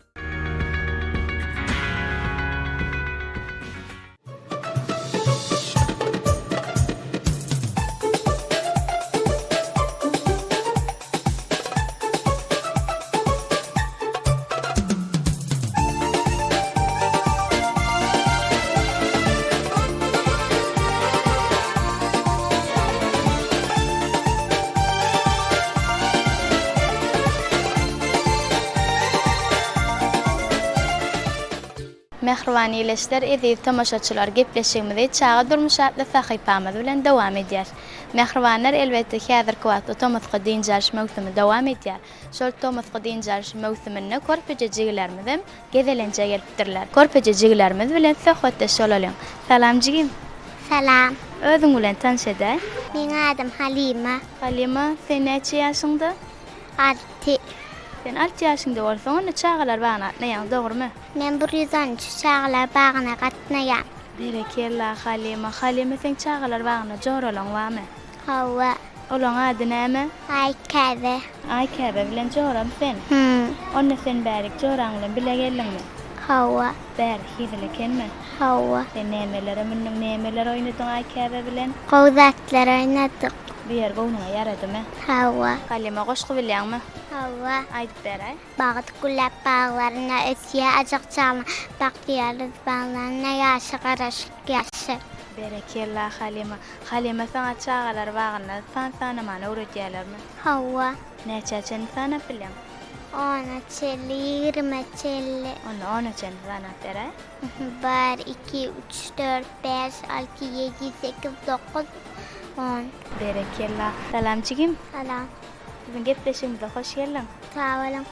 Mähriban ildeşler, eziz tomaşaçylar gepleşigimizi Çaga durmuşy atly sahypamyz bilen dowam edýäs. Mähribanlar elbetde häzirki wagtda tomusky dynç alyş möwsümi dowam edýär. Şol tomusky dynç alyş möwsüminde körpeje jigilerimizem gezelenje gelipdirler. Körpeje jigilerimiz bilen söhbetdeş bolalyň. Salam jigim. Salam. Özüň bilen tanyş edäý. Meň adym Halyma. Halyma, sen näçe ýaşyňda? Alty. Sen alty ýaşyňda bolsaň, onda çagalar bagyna gatnaýaň, dogrumy? Men 113 çagalar bagyna gatnaýan. Berekella, Halyma. Halyma, seň çagalar bagynda joralaň barmy? Hawa. Olaň ady näme? Aýkäbe. Aýkäbe bilen joramy sen? Hü. Onda sen bärik joraň bilen bile geldiňmi? Hawa. Bäri hezil ekenmi? Hawa. Sen nämelere mündüň, nämeler oýnadyň Aýkäbe bilen? Gowy zatlar oýnadyk. Bu ýer göwnüňe ýaradymy? Hawa. Halyma goşgy bilýäňmi? Hawa. Aýdyp beräý. Bagt gülläp baglarynda ösýär ajyk çalma, Bagtyýarlyk baglarynda ýaşa garaşyp ýaşa. Berekella Halyma. Halyma saňa çagalar bagynda san sanamany öwredýärlermi? Hawa. Näçä çenli sanap bilýäň? Ona çenli, ýigrimä çenli. Onda ona çenli sanap beräý. Bir, iki, üç, dört, bäş, alty, ýedi, sekiz, dokuz, on. Berekella. Salam jigim. Salam. Biziň gepleşigimize hoş geldiň. Sag boluň.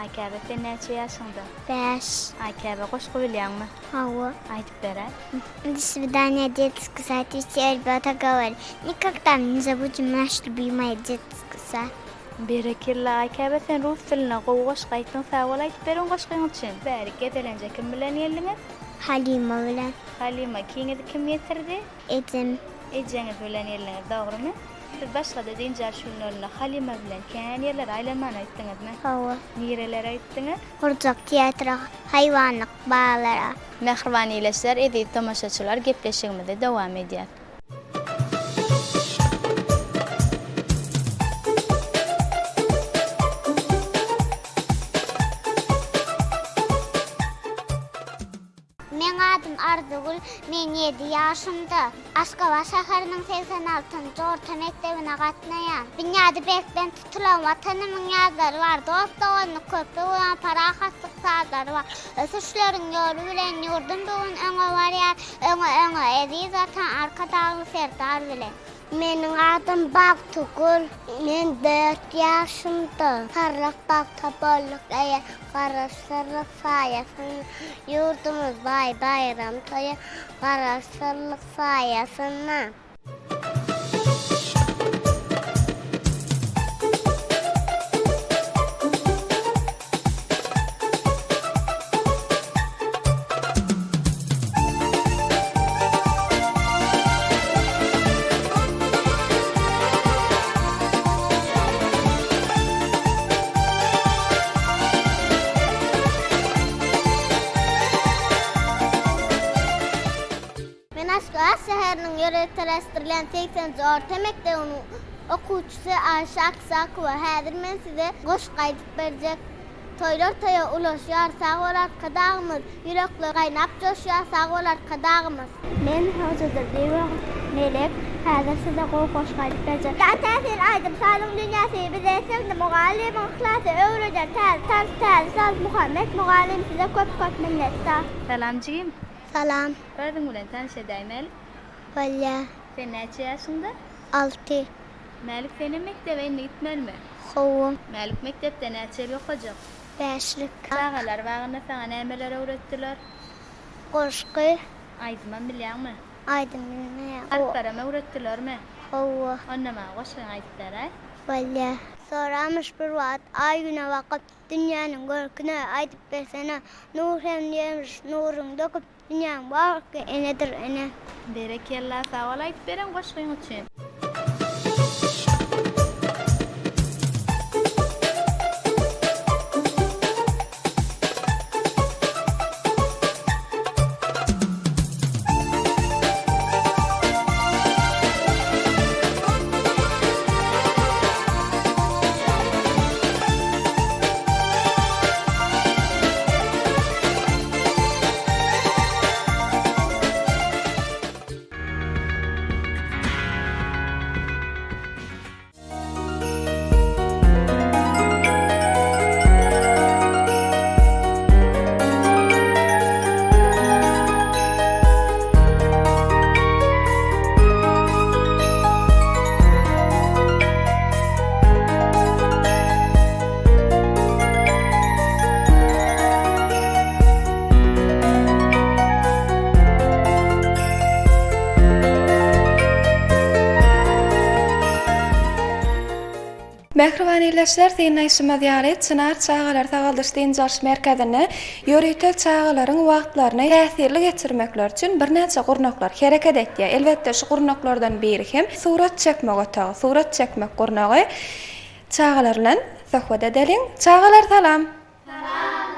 Aýkäbe sen näçe ýaşyňda? Bäş. Aýkäbe goşgy bilýäňmi? Hawa. Aýdyp beräý. Do swidaniýa detski sad wse rebýata gowary nikogda ne zabudem naş lýubimaya detski sad. Berekella Aýkäbe sen rus dilinde gowy goşgy aýtdyň sag bol aýdyp beren goşgyň üçin. Bärik gezelenje kim bilen geldiňiz? Halyma bilen. Halyma ikiňizi kim getirdi? Ejem. Ejeňiz bilen geldiňiz dogrymy? Siz başgada dynç alyş günlerinde Halyma bilen kän ýerlere aýlanmana gitdiňizmi? Hawa. Nirelere gitdiňiz? Gurjak teatra, haýwanlyk baglara. Mähriban ildeşler, eziz tomaşaçylar gepleşigimizi dowam edýäs. Men ýedi ýaşymda. Aşgabat şäheriniň 86-njy orta mekdebine gatnaýan. Binýady berkden tutulan Watanymyň ýazlary bar, Dost-doganlyk köpri guran parahatlyk sazlary bar. Ösüşleriň ýoly bilen ýurdum bu gün öňe barýar, Öňe, öňe, eziz Watan Arkadagly Serdar bilen. Meniň adym Bagtygül. Men dört ýaşymda. Parlak bagta bolduk eýe, Garaşsyzlyk saýasynda. Ýurdumyz baý baýram toýa, Garaşsyzlyk saýasynda. Men Aşgabat şäheriniň ýöriteleşdirilen segseninji orta mekdebiniň okuwçysy Aýşa Aksakowa. Häzir men size goşgy aýdyp berjek. Toýlar toýa ulaşýar, sag bol Arkadagymyz! Ýürekler gaýnap joşýar, sag bol Arkadagymyz! Men Hojadurdyýewa Melek, häzir size gowy goşgy aýdyp berjek. Täsin aýdym-sazyň dünýäsi bize siňdi mugallymyň yhlasy öwreder täze tans täze saz Muhammet mugallym size köp-köp minnetdar. Salam jigim. Salam. Özüň bilen tanyş edäý Mälik. Bolýa. Sen näçe ýaşyňda? Alty. Mälik senem mekdebe indi gitmelimi? Hawa. Mälik mekdepde näçe ýyl okajak? Bäşlik. Çagalar bagynda saňa nämeler öwretdiler? Goşgy. Aýdymam bilýäňmi? Aýdym bilmeýän. Harplaram öwretdilermi? Hawa. Onda maňa goşgyňy aýdyp beräý. Bolýa. Soramyş bir wagt Aý Güne bakyp, Dünýäniň görküne aýdyp bersene. Nur hem diýemiş, Nuruň döküp, Dünýäň barky enedir ene. Berekella sag bol aýdyp beren goşgyň üçin. Mähriban ildeşler, synlaýşymyz ýaly, Çynar çagalar sagaldyş-dynç alyş merkezinde ýörite çagalaryň wagtlaryny täsirli geçirmekleri üçin birnäçe gurnaklar hereket etýär. Elbetde, şu gurnaklardan biri hem surat çekmek otagy, surat çekmek gurnagy. Çagalar bilen söhbet edeliň. Çagalar salam! Salam!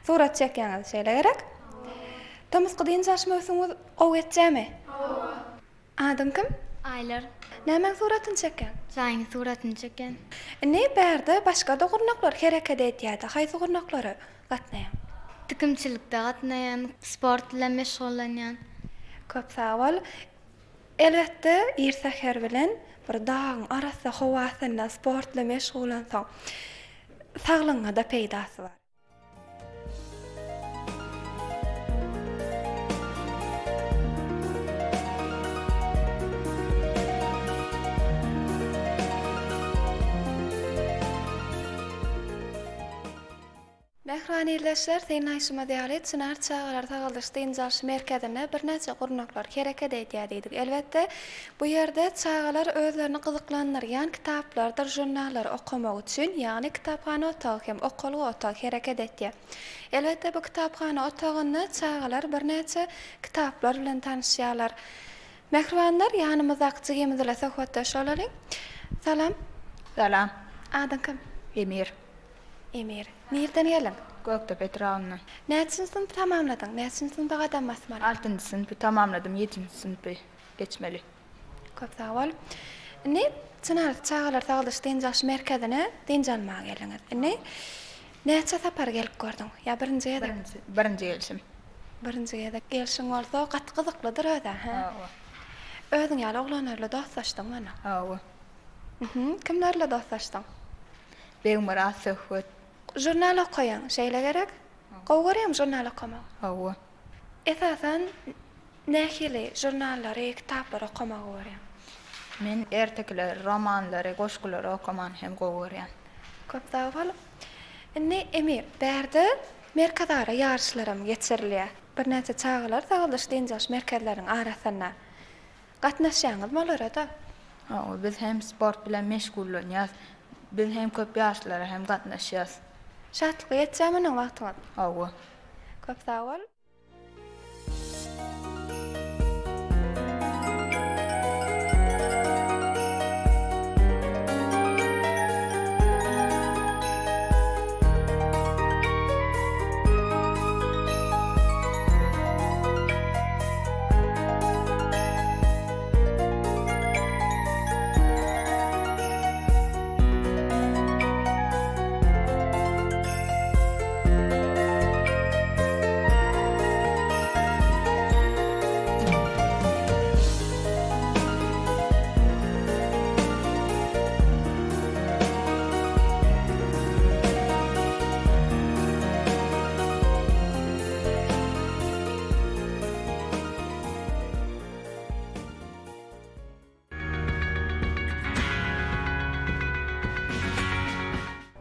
Surat çekýäňiz, şeýle gerek? Tomusky dynç alyş möwsümiňiz gowy geçýärmi? Hawa. Adyň kim? Aýlar. Nämäň suratyny çekýäň? Jaýyň suratyny çekýän. Indi bärde başga-da gurnaklar hereket edýärdi. Haýsy gurnaklara gatnaýaň? Tikimçilikde gatnaýan, sport bilen meşgullanýan. Köp sag bol. Elbetde, ir säher bilen bir dagyň arassa howasynda sport bilen meşgullansaň, saglygyňa-da peýdasy bar. Mähriban ildeşler, synlaýşymyz ýaly, Çynar çagalar sagaldyş-dynç alyş merkezinde birnäçe gurnaklar hereket edýär diýdik. Elbetde, bu ýerde çagalar özlerini gyzyklandyrýan kitaplardyr žurnallary okamak üçin, ýagny kitaphana otagy hem okalga otagy hereket etýär. Elbetde, bu kitaphana otagynda çagalar birnäçe kitaplar bilen tanyşýarlar. Mähribanlar, ýanymyzdaky jigimiz bilen söhbetdeş bolalyň. Salam. Salam. Adyň kim? Emir. Emir. Nirden geldiň? Gökdepe etrabyndan. Näçinji synpy tamamladyň? Näçinji synpa gadam basmaly? Altynjy synpy tamamladym, ýedinji synpy geçmeli. Köp sag bol. Indi Çynar çagalar sagaldyş dynç alyş merkezine dynç almaga geldiňiz. Indi näçe sapar gelip gördüň? Ýa birinji gezek? Birinji, birinji gelşim. Birinji gezek gelşiň bolsa gaty gyzyklydyr özä, hä? Hawa. Özüň ýaly oglanlar bilen dostlaşdyňmy onda? Hawa. Mhm. Kimler bilen dostlaşdyň? Begmyrat Söhbet. Žurnal okaýaň, şeýle gerek? Gowy görýäňmi žurnal okamagy? Hawa. Esasan nähili žurnallary, kitaplary okamagy görýäň? Men ertekileri, romanlary, goşgulary okamany hem gowy görýän. Köp sag bol. Indi Emir, bärde merkezara ýaryşlaram geçirilýär. Birnäçe çagalar sagaldyş-dynç alyş merkezleriniň arasynda. Gatnaşýaňyzmy olara-da? Hawa, biz hem sport bilen meşgullanýas. Biz hem köp ýaryşlara hem gatnaşýas. Şatlykly geçýärmi onuň wagtyňyz? Hawa. Köp sag bol.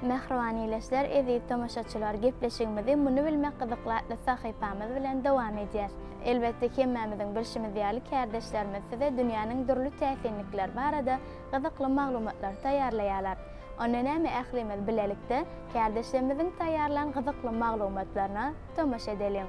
Mähriban ildeşler, eziz tomaşaçylar, gepleşigimizi Muny bilmek gyzykly atly sahypamyz bilen dowam edýäs. Elbetde hemmämiziň bilşimiz ýaly kärdeşlerimiz size dünýäniň dürli täsinlikleri barada gyzykly maglumatlary taýýarlaýarlar. Onda näme ählimiz bilelikde kärdeşlerimiziň taýýarlan gyzykly maglumatlaryna tomaşa edeliň.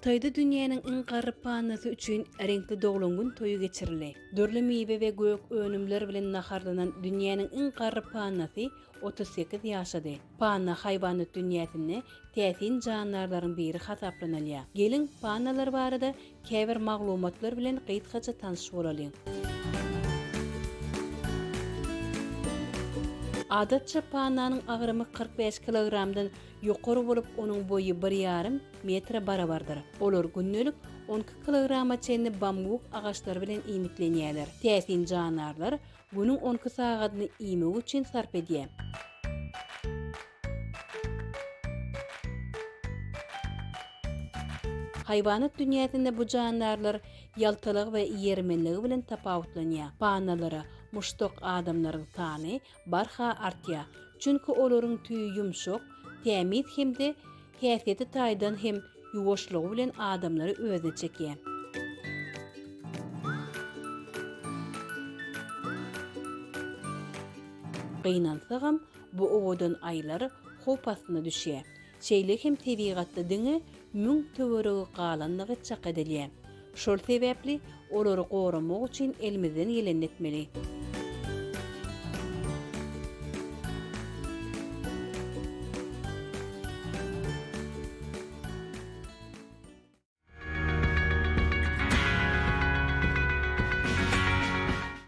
Hytaýda dünýäniň iň garry pandasy üçin reňkli doglan gün toýy geçirildi. Dürli miwe we gök önümler bilen naharlanan dünýäniň iň garry pandasy 38 ýaşady. Panda haýwanat dünýäsinde täsin jandarlaryň biri hasaplanylýar. Geliň, pandalar barada käbir maglumatlar bilen gysgaça tanyş bolalyň. Adatça pandanyň agramy 45 kilogramdan ýokary bolup, onuň boýy bir ýarym metre barabardyr. Olar gündelik 12 kilograma çenli bambuk agaçlary bilen iýmitlenýärler. Täsin jandarlar Günüň on iki sagadyny iýmek üçin sarp edýär. Haýwanat dünýäsinde bu jandarlar ýaltalygy we ýermenligi bilen tapawutlanýar. Pandalara muşdak adamlaryň sany barha artýar. Çünki olaryň tüýi ýumşak, tämiz hem-de häsiýeti taýdan hem ýuwaşlygy bilen adamlary özüne çekýär. Gynansagam, bu owadan aýylar howp astyna düşýär. Şeýle hem tebigatda diňe müň töweregi galandygy çak edilýär. Şol sebäpli olary goramak üçin elimizden gelenini etmeli.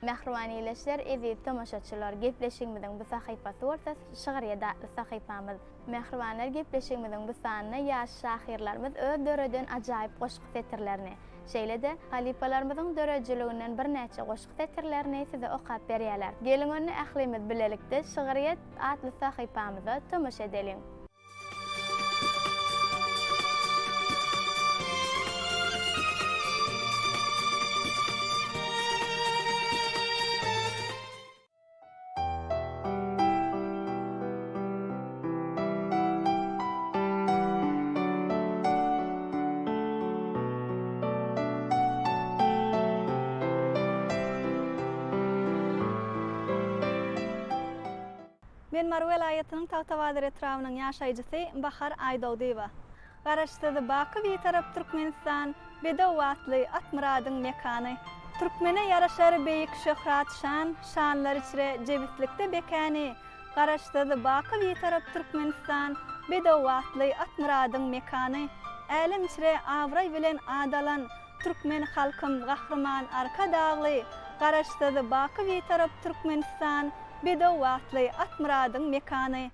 Mähriban ildeşler, eziz tomaşaçylar, gepleşigimiziň bu sahypasy bolsa Şygryýet atly sahypamyz. Mähribanlar gepleşigimiziň bu sanynda ýaş şahyrlarymyz öz döreden ajaýyp goşgy setirlerini, şeýle-de, halypalarymyzyň döredijiliginden birnäçe goşgy setirlerini size okap berýärler. Geliň onda ählimiz bilelikde Şygryýet atly sahypamyza tomaşa edeliň! Men Mary welaýatynyň Tagtabazar etrabynyň ýaşaýjysy Bahar Aýdogdyýewa. Garaşsyz, baky Bitarap Türkmenistan bedew atly at myradyň mekany. Türkmene ýaraşar beýik şöhrat-şan, şanlar içre jebislikde bekäni, Garaşsyz, baky Bitarap Türkmenistan bedew atly at myradyň mekany. Älem içre abraý bilen ad alan Türkmen halkym Gahryman Arkadagly, Garaşsyz, baky Bitarap Türkmenistan bedew atly at myradyň mekany.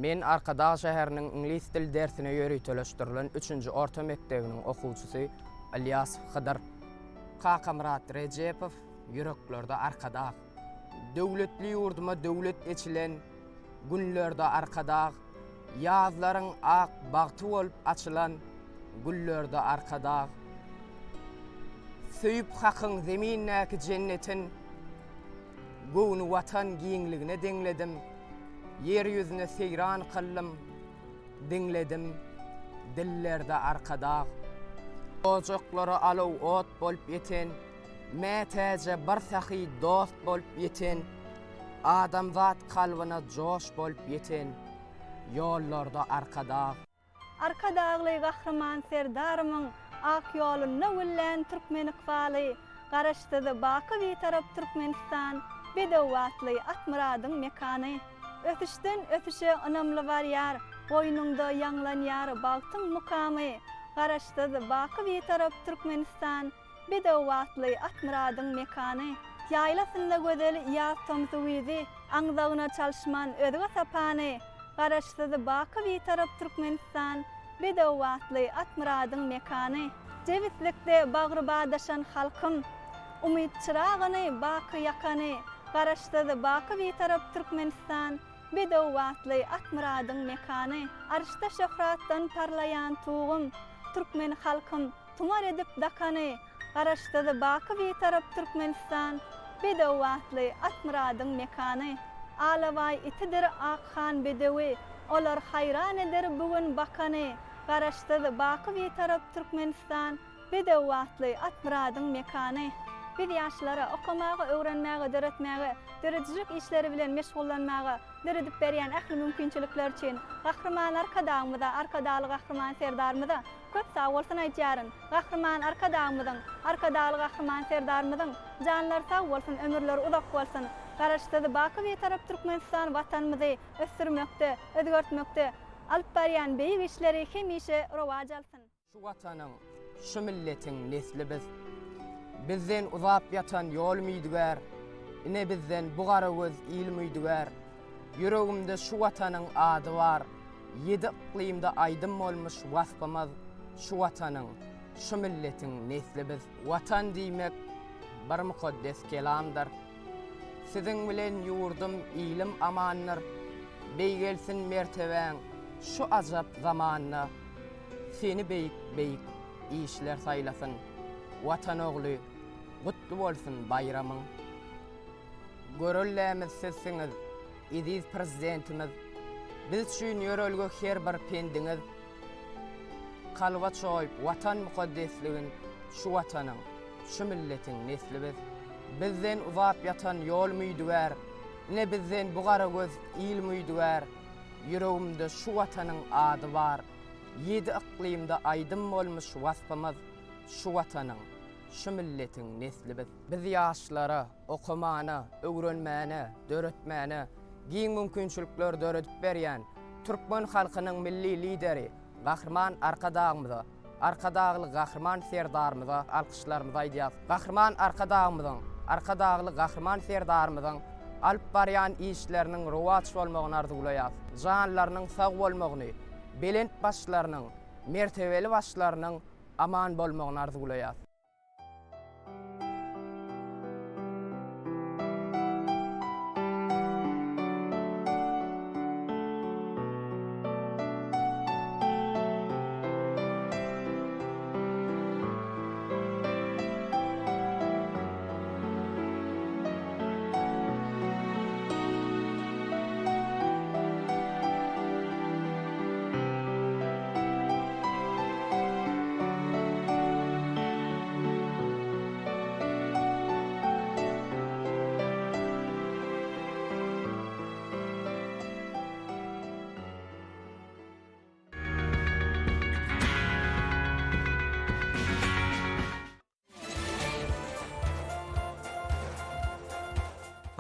Men Arkadag şäheriniň iňlis dil dersine ýöriteleşdirilen üçünji orta mekdebiniň okuwçysy Ylýasow Hydyr. Kakamyrat Rejepow, Ýüreklerde Arkadag. Döwletli ýurduma döwlet eçilen Günlerde Arkadag, Ýazlaryň ak bagty bolup açylan Güllerde Arkadag. Söýüp Hakyň zemindäki jennetin, Göwni Watan giňligine deňledim, Ýer ýüzüne seýran kyldym, diňledim, Dillerde Arkadag. Ojaklara alow ot bolup ýeten, Mätäje bir sahy dost bolup ýeten, Adamzat kalbyna joş bolup ýeten, Ýollarda Arkadag. Arkadagly Gahryman Serdarymyň ak ýolunda güllän türkmen ykbaly, Garaşsyz, baky Bitarap Türkmenistan bedew atly at myradyň mekany. Ösüşden ösüşe ynamly barýar, goýnuňda ýaňlanýar bagtyň mukamy, Garaşsyz, baky Bitarap Türkmenistan Bedew batly at myradyň mekany. Ýaýlasynda gözel ýaz tomsy güýzi, Aňzagyna çalyşman özge sapany, Garaşsyz, baky Bitarap Türkmenistan, Bedew batly at myradyň mekany. Jebislikde bagry badaşan halkym, Umyt çyragyny baky ýakany, Garaşsyz, baky Bitarap Türkmenistan, Bedew batly at myradyň mekany. Arşda şöhratdan parlaýan Tugum, Türkmen halkym, Tumar edip dakany, Garaşsyz, baky Bitarap Türkmenistan, Bedew atly at myradyň mekany. Alabaý itidir Akhan bedewi, Olar haýran eder bu gün bakany, Garaşsyz, baky Bitarap Türkmenistan, Bedew atly at myradyň mekany. Biz ýaşlara okamaga, öwrenmäge, döretmäge, döredijilik işleri bilen meşgullanmaga döredip berýän ähli mümkinçilikleri üçin Gahryman Arkadagymyza, Arkadagly Gahryman Serdarymyza Köp sag bolsun aýtýaryn. Gahryman Arkadagymyzyň, Arkadagly Gahryman Serdarymyzyň janlary sag bolsun, ömürleri uzak bolsun. Garaşsyz, baky Bitarap Türkmenistan Watanymyzy ösdürmekde, özgertmekde alyp barýan beýik işleri hemişe rowaç alsyn. Şu Watanyň, şu milletiň nesli biz. Bizden uzap ýatan ýol müýdügär, Ine bizden bu gara göz il müýdügär. Ýüregimde şu Watanyň ady bar, Ýedi yklymda aýdym bolmuş waspymyz, Şu Watanyň, şu milletiň nesli biz. Watan diýmek bir mukaddes kelamdyr. Siziň bilen ýurdum, ilim amandyr. Beýgelsin mertebäň şu ajap zamanda. Seni beýik-beýik işler saýlasyn. Watan ogly, gutly bolsun baýramyň. Göreldämiz sizsiňiz, eziz Prezidentimiz, Biz üçin ýörelge her bir pendiňiz. Kalba çoýup Watan mukaddesligin Şu Watanyň, şu milletiň nesli biz. Bizden uzap ýatan ýol müýdügär, Ine bizden bu gara göz il müýdügär. Ýüregimde şu Watanyň ady bar, Ýedi yklymda aýdym bolmuş waspymyz Şu Watanyň, şu milletiň nesli biz. Biz ýaşlara okamana, öwrenmäne, döretmäne giň mümkinçilikleri döredip berýän türkmen halkynyň Milli Lideri Gahryman Arkadagymyza, Arkadagly Gahryman Serdarymyza alkyşlarymyzy aýdýarys. Gahryman Arkadagymyzyň, Arkadagly Gahryman Serdarymyzyň alyp barýan işleriniň rowaç bolmagyny arzuwlaýarys. Janlarynyň sag bolmagyny, belent başlarynyň, mertebeli başlarynyň aman bolmagyny arzuwlaýarys.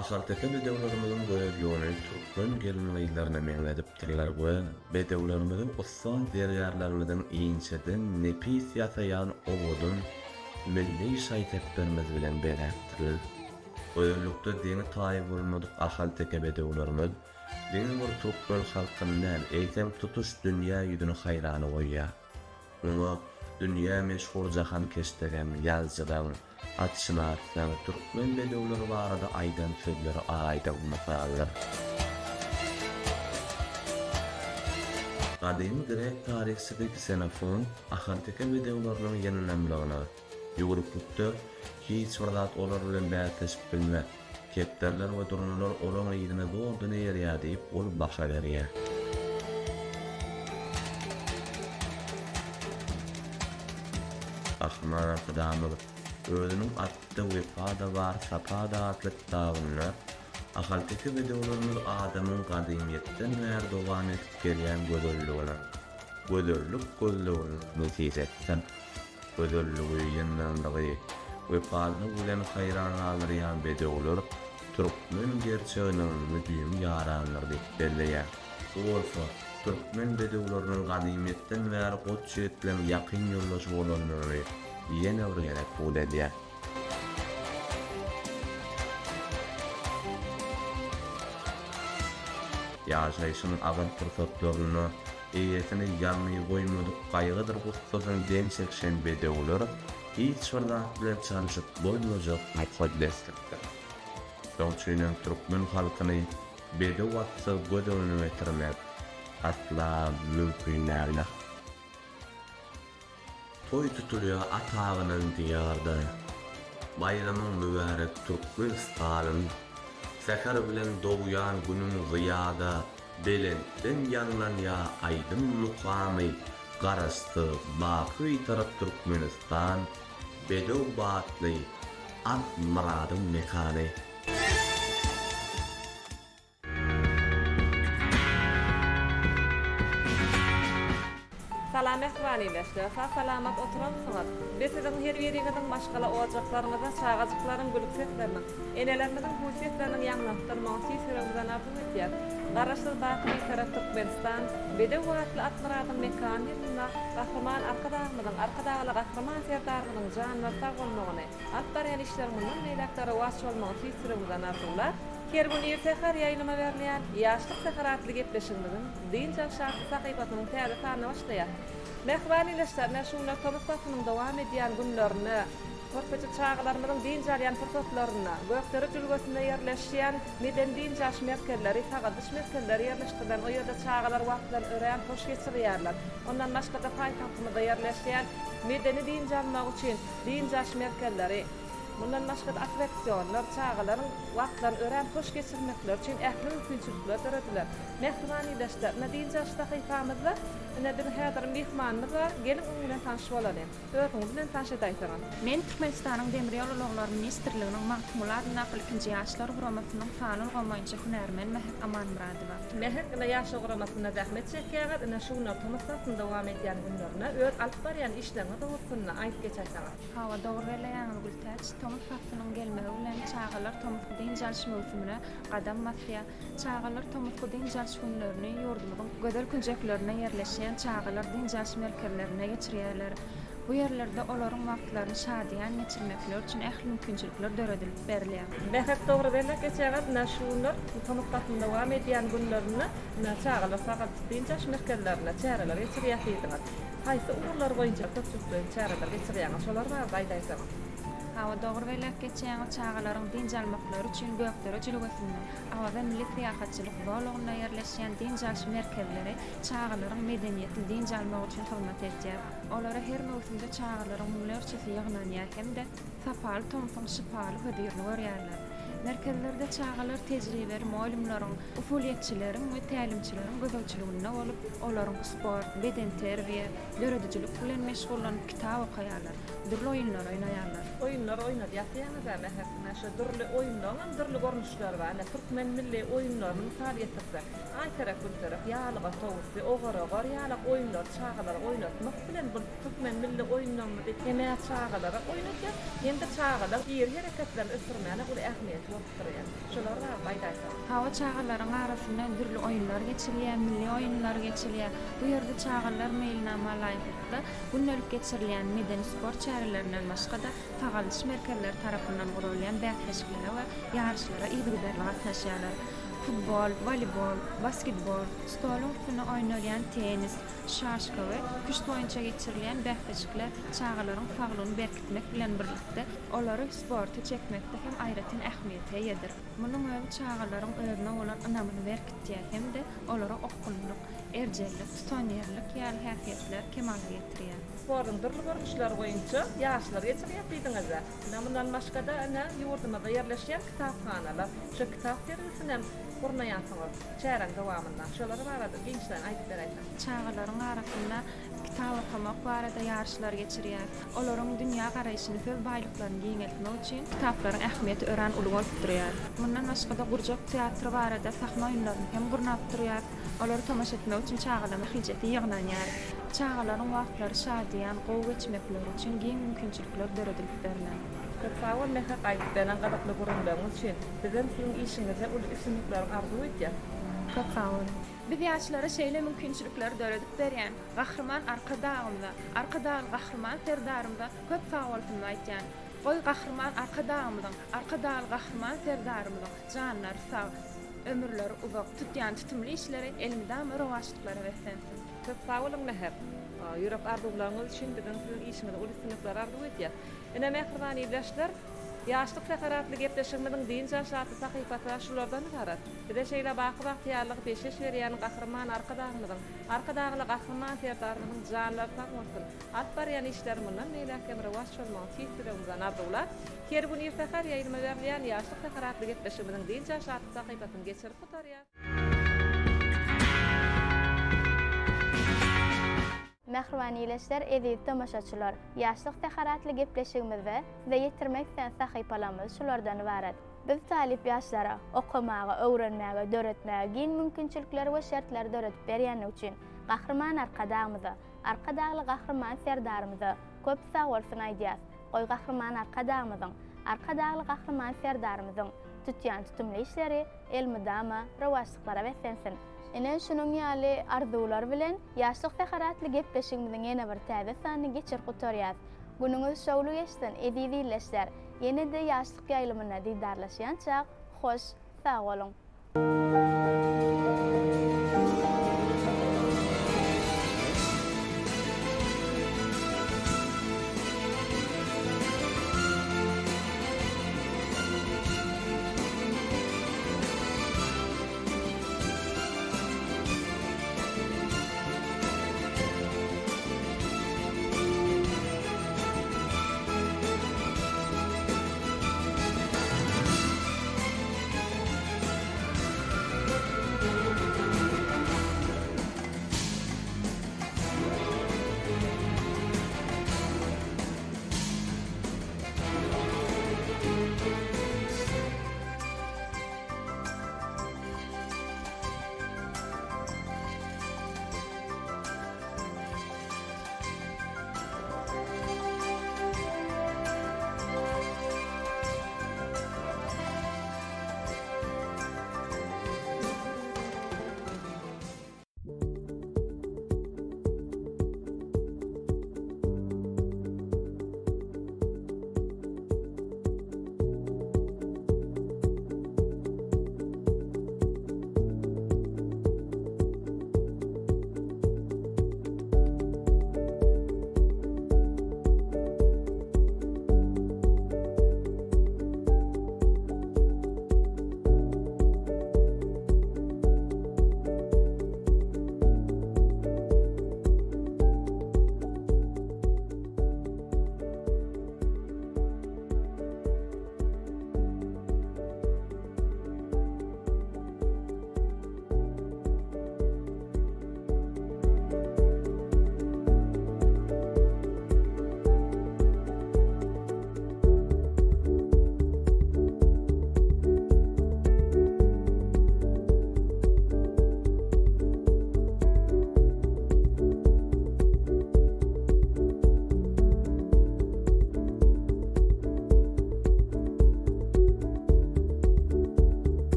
Ahalteke bedewlerimiziň gözelligini türkmen gelin-gyzlaryna meňzedipdirler we bedewlerimizi ussat zergärlerimiziň inçeden nepis ýasaýan owadan milli şaý-seplerimiz bilen bezäpdirler. Gözellikde deňi-taýy bolmadyk ahalteke bedewlerimiz diňe bir türkmen halkyny däl, eýsem tutuş dünýä ýüzüni haýrana goýýar. Muňa dünýä meşhur jahankeşdegem, ýazyjylaň, atşynaslaň türkmen bedewleri barada aýdan sözleri aýdyň mysaldyr. Gadymy grek taryhçysy Ksenofont ahalteke bedewleriniň ýyndamlygyna, ýüwrüklikde hiç bir zat olar bilen bäsleşip bilmez, Kepderiler we durnalar olaň yzyna zordan eýerýär diýip, ol baha berýär. Gahryman Arkadagymyz özüniň Atda wepa-da bar, sapa-da atly kitabynda ahalteke bedewlerimiz adamyň gadymyýetden bäri dowam edip gelýän gözelliginiň, gözellik gözleginiň netijesidir. Gözelligi, ýyndamlygy, wepalylygy bilen haýran galdyrýan bedewler türkmen gerçeginiň müdimi ýarandyr diýip belleýär. Bu bolsa, türkmen bedewleriniň gadymyýetden bäri goç ýigitleň ýakyn ýoldaşy bolandygyny ýene bir gezek subut edýär. Ýaşaýşyň agyr pursatlarynda Eýesini ýalňyz goýmadyk gaýgydyr gussasyny deň çekişen bedewler hiç bir zat bilen çalşyp bolmajak mukaddeslikdir. Şoň üçinem türkmen halkyny bedew atsyz göz öňüne getirmek asla mümkin däldir. Toý tutulýar at agynan diýarda, Baýramyň mübärek Türkmenistanym! Säher bilen dogýan Günüň zyýada, Belentden ýaňlanýar aýdym mukamy, Garaşsyz, baky Bitarap Türkmenistan, Bedew batly at myradyň mekany. Salam mähriban ildeşler, sag-salamat oturansyňyz? Biz siziň her biriňiziň maşgala ojaklaryňyzda çagajyklaryň gülki sesleriniň, enelerimiziň hüý sesleriniň ýaňlanyp durmagyny tüýs ýüregimizden arzuw edýäs. Garaşsyz baky Bitarap Türkmenistan, bedew atly at-myradyň mekany ýylynda Gahryman Arkadagymyzyň, Arkadagly Gahryman Serdarymyzyň janlary sag bolmagyny, alyp barýan işleri mundan beýläk-de rowaç bolmagyny tüýs ýüregimizden arzuwlap, Her gün ir säher ýaýlyma berilýän Ýaşlyk säheri atly gepleşigimiziň Dynç alyş atly sahypasynyň täze sanyna başlaýar. Mähriban ildeşler, ine şu günler tomus paslynyň dowam edýän günlerinde, körpeje çagalarymyzyň dynç alýan pursatlarynda Gökdere jülgesinde ýerleşýän medeni-dynç alyş merkezleri, sagaldyş merkezleri ýerleşdirilen o ýerde çagalar wagtlaryny örän hoş geçirýärler. Ondan başga-da paýtagtymyzda ýerleşýän medeni dynç almak üçin dynç alyş merkezleri, Mundan başga-da attraksionlar, çagalaryň wagtlaryny örän hoş geçirmekleri üçin ähli mümkinçilikler dörediler. Mähriban ildeşler, ine dynç alyş sahypamyzda ine biziň häzir myhmanymyz bar. Geliň onuň bilen tanyş bolalyň. Özüňiz bilen tanyş edäýseňiz. Men Türkmenistanyň Demir ýol ulaglary ministrliginiň Magtymguly adyndaky ilkinji Ýaşlar guramasynyň sanly ulgam boýunça hünärmen Mähek Amanmyradowa. Mähek ine Ýaşlar guramasynda zähmet çekýäňiz. Ine şu günler tomus paslynyň dowam edýän günlerinde öz alyp barýan işleriňiz dogrusynda aýdyp geçäýseňiz. Hawa, dogry belleýäňiz, Gültäç. Tomus paslynyň gelmegi bilen çagalar tomusky dynç alyş möwsümine gadam basýar. Çagalar tomusky dynç alyş günlerini ýurdumyzyň gözel künjeklerinde ýerleşýän çagalar dynç alyş merkezlerinde geçirýärler. Bu ýerlerde olaryň wagtlaryny şadyýan geçirmekleri üçin ähli mümkinçilikler döredilip berilýär. Mähek dogry belläp geçýäňiz, ine şu günler tomus paslynyň dowam edýän günlerinde ine çagalar sagaldyş dynç alyş merkezlerinde çäreler geçirýär diýdiňiz. Haýsy ugurlar boýunça köpçülikleýin çäreler geçirýäňiz? Şolar barada aýdaýsaňyz. Hawa, dogry belläp geçýäňiz, çagalaryň dynç almaklary üçin Gökdere jülgesinde, Awaza milli syýahatçylyk zolagynda ýerleşýän dynç alyş merkezleri çagalaryň medeniýetli dynç almagy üçin hyzmat edýär. Olara her möwsümde çagalaryň müňlerçesi ýygnanýar hem-de sapaly tomsuň şypaly hözirini görýärler. Merkezlerde çagalar tejribeli mugallymlaryň, usulyýetçileriň we tälimçileriň gözegçiliginde bolup, olaryň sport, bedenterbiýe, döredijilik bilen meşgullanyp kitap okaýarlar, dürli oýunlar oýnaýarlar. Oýunlar oýnadýarsyňyz-a, Mähek, ine şu dürli oýunlaryňam dürli görnüşleri bar. Ine, türkmen milli oýunlaryny mysal getirsek, Aýterek, Gülterek, Ýalyga towusy, Ogar-ogar ýalak oýunlary çagalara oýnatmak bilen bu türkmen milli oýunlarymyzy hem-ä çagalara oýnadýar, hem-de çagalar iri hereketlerini ösdürmäne uly ähmiýeti. bolup durýar. Şolar barada aýdaýsaňyz. Hawa, çagalaryň arasynda dürli oýunlar geçirilýär, milli oýunlar geçirilýär. Bu ýerde çagalar meýilnama laýyklykda gündelik geçirilýän medeni-sport çärelerinden başga-da, sagaldyş merkezleri tarapyndan guralýan bäsleşiklere we ýaryşlara yzygiderli gatnaşýarlar. Futbol, woleýbol, basketbol, stoluň üstünde oýnalýan tennis, şaşka we küşt boýunça geçirilýän bäsleşikler çagalaryň saglygyny berkitmek bilen birlikde, olary sporta çekmekde hem aýratyn ähmiýete eýedir. Munuň özi çagalaryň özüne bolan ynamyny berkitýär hem-de olara okgunlylyk, erjellik, tutanýerlilik ýaly häsiýetleri kemala getirýär. Sportuň dürli görnüşleri boýunça ýaryşlar geçirýär diýdiňiz-ä. Ine, mundan başga-da, ine, ýurdumyzda ýerleşýän kitaphanalar, şu kitap sergisini hem gurnaýansyňyz çäräň dowamynda. Şolar barada giňişleýin aýdyp beräýseňiz. Çagalaryň arasynda kitap okamak barada ýaryşlar geçirýär. Olaryň dünýä garaýşyny, söz baýlyklaryny giňeltmek üçin kitaplaryň ähmiýeti örän uly bolup durýar. Mundan başga-da gurjak teatry barada sahna oýunlaryny hem gurnap durýar. Olara tomaşa etmek üçin çagalaryň ählijesi ýygnanýar. Çagalaryň wagtlary şadyýan, gowy geçmekleri üçin giň mümkinçilikler döredilip berlen. Köp sag bol Mähek aýdyp beren gyzykly gürrüňleriňiz üçin. Bizem siziň işiňizde uly üstünlikleriň arzuw edýäs. Köp sag boluň. Biz ýaşlara şeýle mümkinçilikleri döredip berýän Gahryman Arkadagymyza, Arkadagly Gahryman Serdarymyza köp sag bolsunyny aýtýan. Goý Gahryman Arkadagymyzyň, Arkadagly Gahryman Serdarymyzyň janlary sag, ömürleri uzak, tutýan tutumly işleri elmydama rowaçlyklara beslensin. Köp sag boluň Mähir. Ýürek arzuwlaryňyz üçin biziň siziň işiňizde uly üstünlikleri arzuw edýäs. Ine mähriban ildeşler, Ýaşlyk säheri atly gepleşigimiziň dynç alyş atly sahypasy şulardan ybarat. Bize şeýle baky bagtyýarlygy peşgeş berýän Gahryman Arkadagymyzyň, Arkadagly Gahryman Serdarymyzyň janlary sag bolsun, alyp barýan işleri mundan beýläk hem rowaç bolmagyny tüýs ýüregimizden arzuwlap, her gün ir säher ýaýlyma berilýän Ýaşlyk säheri atly gepleşigimiziň dynç alyş atly sahypasyny geçirip gutarýas. Mähriban ildeşler, eziz tomaşaçylar! Ýaşlyk säheri atly gepleşigimizde size ýetirmek islän sahypalarymyz şulardan ybarat. Biz talyp ýaşlara okamaga, öwrenmäge, döretmäge giň mümkinçilikleri we şertleri döredip berýändigi üçin Gahryman Arkadagymyza, Arkadagly Gahryman Serdarymyza köp sagbolsun aýdýas. Goý Gahryman Arkadagymyzyň, Arkadagly Gahryman Serdarymyzyň tutýan tutumly işleri elmydama rowaçlyklara beslensin! Ine, şunuň ýaly arzuwlar bilen Ýaşlyk säheri atly gepleşigimiziň ýene bir täze sanyny geçirip gutarýas. Günüňiz şowly geçsin, eziz ildeşler! Ýene-de Ýaşlyk ýaýlymynda didarlaşýançak, hoş, sag boluň!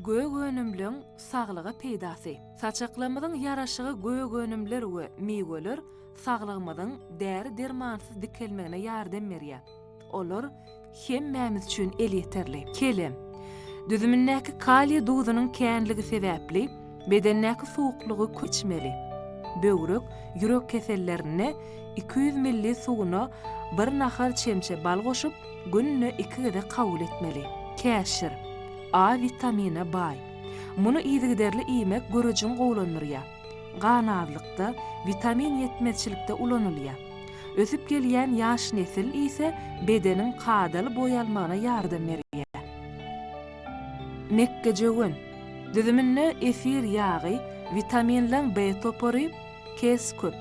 Gök önümleň saglyga peýdasy. Saçaklarymyzyň ýaraşygy gök önümler we miweler saglygymyzyň däri-dermansyz dikelmegine ýardam berýär. Olar hemmämiz üçin elýeterli. Kelem. Düzümindäki kaliý duzunyň känligi sebäpli, bedendäki suwuklygy köp içmeli. Böwrek, ýürek kesellerinde 200 milli suwuna bir nahar çemçe bal goşup, günde iki gezek kabul etmeli. Käşir. A witamine baý. Muny yzygiderli iýmek görejiňi gowulandyrýar. Ganazlykda, witamin ýetmezçilikde ulanylýar. Ösüp gelýän ýaş nesil iýse, bedeniň kadaly boý almagyna ýardam berýär. Mekgejöwen. Düzüminde efir ýagy, witaminleň B topary, kes köp.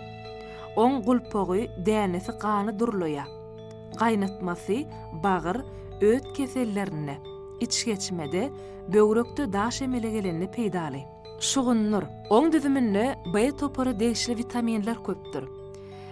Oň gulpagy, dänesi gany durlaýar. Gaýnatmasy bagyr, öt kesellerinde, içgeçmede, böwrekde daş emele gelende peýdaly. Şugundyr. Oň düzüminde B topara degişli witaminler köpdür.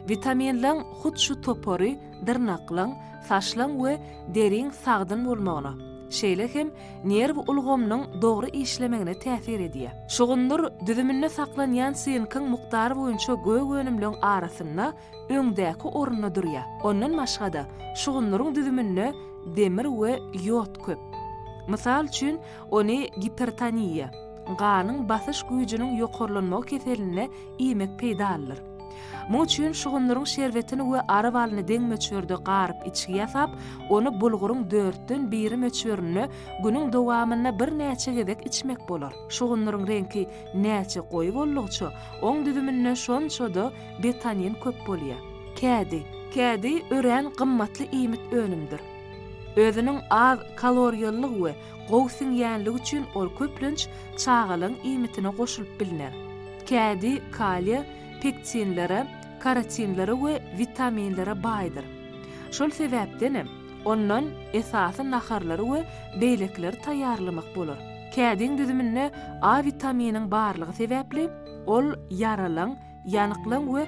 Witaminleň hut şu topary dyrnaklaň, saçlaň we deriň sagdyn bolmagyna, şeýle hem nerw ulgamynyň dogry işlemegine täsir edýär. Şugundyr düzüminde saklanýan sinkiň mukdary boýunça gök önümleň arasynda öňdäki orunda durýar. Ondan başga-da, şugundyryň düzüminde demir we ýod köp. Mysal üçin, ony gipertoniýa, ganyň basyş güýjüniň ýokarlanmagy keselinde iýmek peýdalydyr. Muň üçin şugundyryň şerbetini we ary balyny deň möçberde garyp içgi ýasap, ony bulguryň dörtden biri möçberinde günüň dowamynda birnäçe gezek içmek bolar. Şugundyryň reňki näçe goýy boldugyça, oň düzüminde şonça-da betanin köp bolýar. Kädi. Kädi örän gymmatly iýmit önümdir. Özüniň az kaloriýalylygy we gowy siňýänligi üçin ol köplenç çagalaryň iýmitine goşulyp bilner. Kädi kaliýa, pektinlere, karotinlere we witaminlere baýdyr. Şol sebäpdenem, ondan esasy naharlary we beýlekileri taýýarlamak bolar. Kädiň düzüminde A witaminiň barlygy sebäpli, ol ýaralaň, ýanyklaň we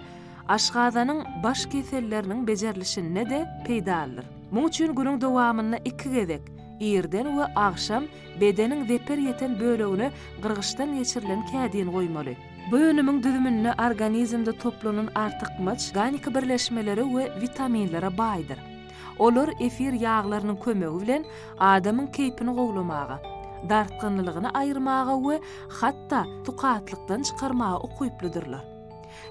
aşgazanyň baş keselleriniň bejerilişinde-de peýdalydyr. Muň üçin günüň dowamynda iki gezek, irden we agşam bedeniň zeper ýeten bölegine gyrgyçdan geçirilen kädini goýmaly. Bu önümiň düzüminde organizmde toplanan artykmaç organiki birleşmelere we witaminlere baýdyr. Olar efir ýaglarynyň kömegi bilen adamyň keýpini gowlamaga, dartgynlylygyny aýyrmaga we hatda tukatlykdan çykarmaga ukyplydyrlar.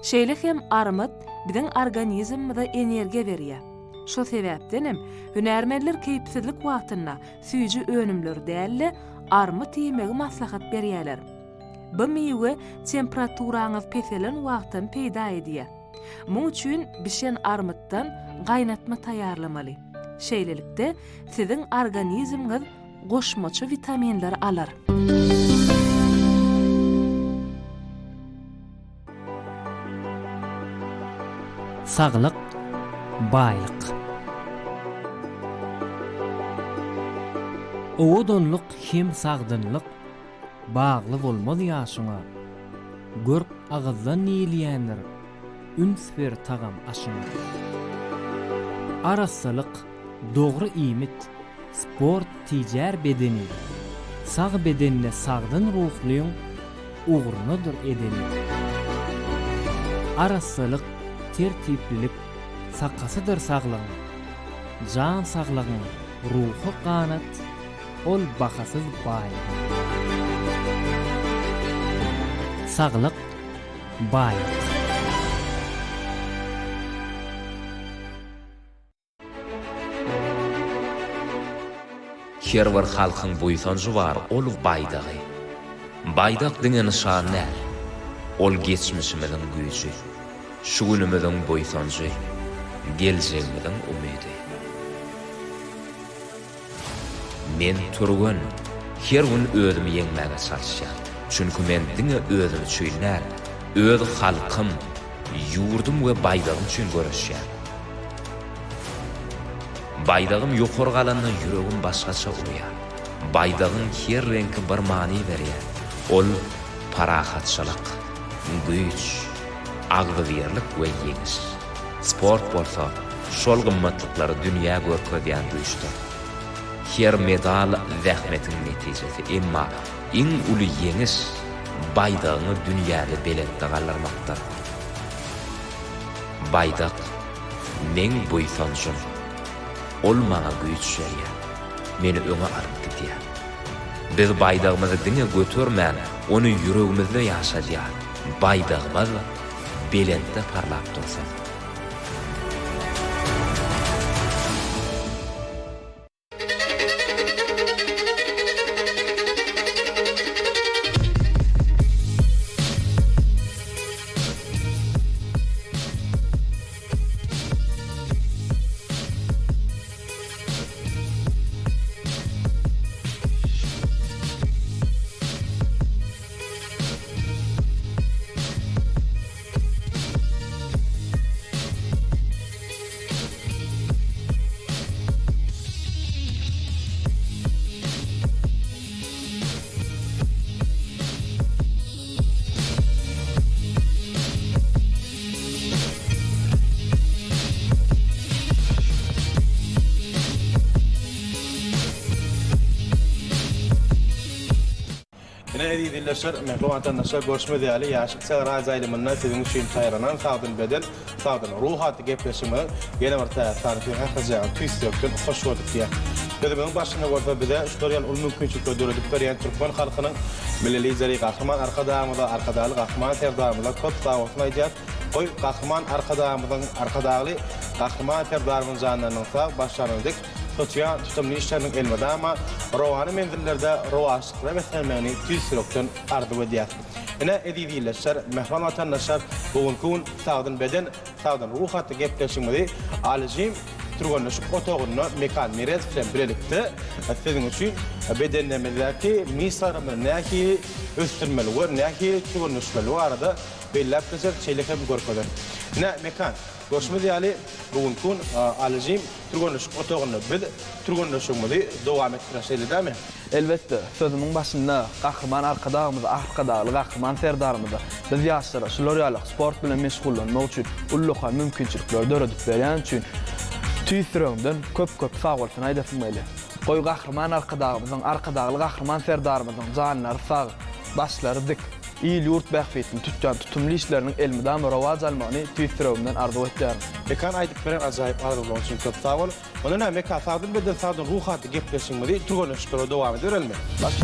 Şeýle hem armyt biziň organizmimize energiýa berýär. Şo sebäpdenem hünärmenler keýpsizlik wagtynda süýji önümleri däl-de, armyt iýmegi maslahat berýärler. Bu miwe temperaturaňyz peselen wagtam peýda edýär. Muň üçin bişen armytdan gaýnatma taýýarlamaly. Şeýlelikde, siziň organizmiňiz goşmaça witaminleri alar. Saglyk, baýlyk. Owadanlyk hem sagdynlyk bagly bolmaz ýaşyňa. Görk agyzdan diýilýändir, üns ber tagam aşyňa. Arassalyk, dogry iýmit, sport tijär bedeni. Sag bedende sagdyn ruhlyň ugrunadyr edeni. Arassalyk, tertiplilik sakasydyr saglygyň. Jan saglygyň ruhy ganat, ol bahasyz baýlyk. Saglyk, baýlyk. Her bir halkyň buýsanjy bar, ol baýdagy. Baýdak diňe nyşan däl, ol geçmişimiziň güýji, şu günümiziň buýsanjy, geljegimiziň umydy. Men türgen, her gün özümi ýeňmäge çalyşýan. Çünki men diňe özüm üçin däl, öz halkym, ýurdum we baýdagym üçin göreşýän. Baýdagym ýokary galanda ýüregim başgaça urýar. Baýdagyň her reňki bir many berýär. Ol parahatçylyk, güýç, agzybirlik we ýeňiş. Sport bolsa şol gymmatlyklary dünýä görkezýän güýçdür. Her medal zähmetiň netijesi, emma. Iň uly ýeňiş baýdagyňy dünýäde belentde galdyrmakdyr. Baýdak, meň buýsanjym. Ol maňa güýç berýär, meni öňe alyp gidýär. Biz baýdagymyzy diňe götermän, ony ýüregimizde ýaşadýarys. Baýdagymyz belentde parlap dursun! Ine eziz ildeşler, mähriban watandaşlar görşümiz ýaly Ýaşlyk çagy radio aýdymynda siziň üçin taýýarlanan Sagdyn beden, sagdyn ruh atly gepleşigimiziň ýene bir täze sany siziň ählijaňyzy tüýs ýürekden hoş gördük diýýär. Sözümiziň başynda bolsa bize şular ýaly uly mümkinçilikleri döredip berýän türkmen halkynyň Milli Lideri Gahryman Arkadagymyza, Arkadagly Gahryman Serdarymyza köp sagbolsun aýdýarys. Goý, Gahryman Arkadagymyzyň, Arkadagly Gahryman Serdarymyzyň janlarynyň sag, başlarynyň dik, tutýan tutumly işleriniň elmydama rowana menzillerde rowaçlyklara beslenmegini tüýs ýürekden arzuw edýäris. Ine, eziz ildeşler, mähriban watandaşlar, bu günki gün Sagdyn beden, sagdyn ruh atly gepleşigimizi Alyjym türgenleşik otagynda Mekan Meredow bilen bilelikde siziň üçin bedenlerimizdäki myşsalarymyzy nähili ösdürmeli we nähili türgenleşmeli barada belläp geçeris, şeýle hem görkezeris. Ine, Mekan, görşümiz ýaly, bu günki gün Alyjym Türgenleşik otagynda biz türgenleşigimizi dowam etdireris, şeýle dälmi? Elbetde, sözümiň başynda Gahryman Arkadagymyza, Arkadagly Gahryman Serdarymyza biz ýaşlara şular ýaly sport bilen meşgullanmak üçin ullakan mümkinçilikleri döredip berýäni üçin tüýs ýüregimden köp-köp sagbolsun aýdasym gelýär. Goý, Gahryman Arkadagymyzyň, Arkadagly Gahryman Serdarymyzyň janlary sag, başlary dik, il-ýurt bähbitini tutýan tutumly işleriniň elmydama rowaç almagyny tüýs ýüregimden arzuw etýärin. Mekan aýdyp beren ajaýyp arzuwlaryň üçin köp sag bol. Onda näme Mekan sagdyn beden sagdyn ruh atly gepleşigimizi türgenleşiklere dowam ediberelimi? Baş.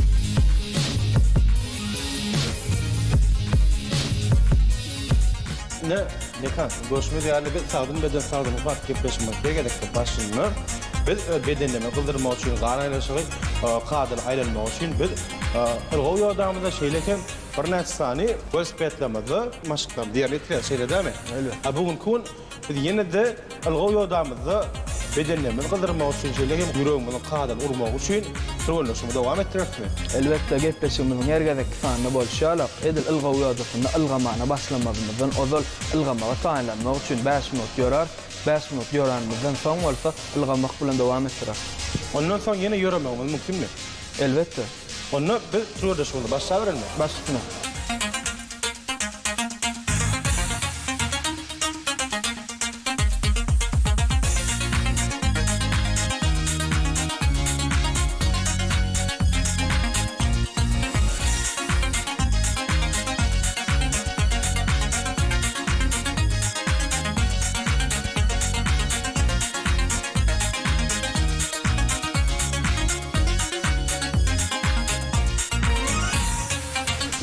Ine Mekan görşümiz ýaly biz sagdyn beden sagdyn ruh atly gepleşigimiz bir gezekde başynda biz bedenlerimizi gyzdyrmak üçin gan aýlanyşygy kadaly aýlanmagy üçin biz ylgaw ýodamyzda şeýle hem Birnäçe sany welosipedlerimizde maşklarymyzy ýerine ýetirýäris, şeýle dälmi? A bu günki gün biz ýene-de ylgaw ýodamyzda bedenlerimizi gyzdyrmak üçin, şeýle hem ýüregimiziň kadaly urmagy üçin türgenleşigimizi dowam etdirerismi? Elbetde, gepleşigimiziň her gezekki sanynda bolşy ýaly, edil ylgaw ýodasynda ylgamana başlamazymyzdan ozal ylgamaga taýynlanmak üçin bäş minut ýöräris, bäş minut ýöränimizden soň bolsa ylgamak bilen dowam etdireris. Ondan soň ýene ýöremegimiz mümkinmi? Elbetde. Onda biz türgenleşigimizi başlaberelmi? Baş üstüne.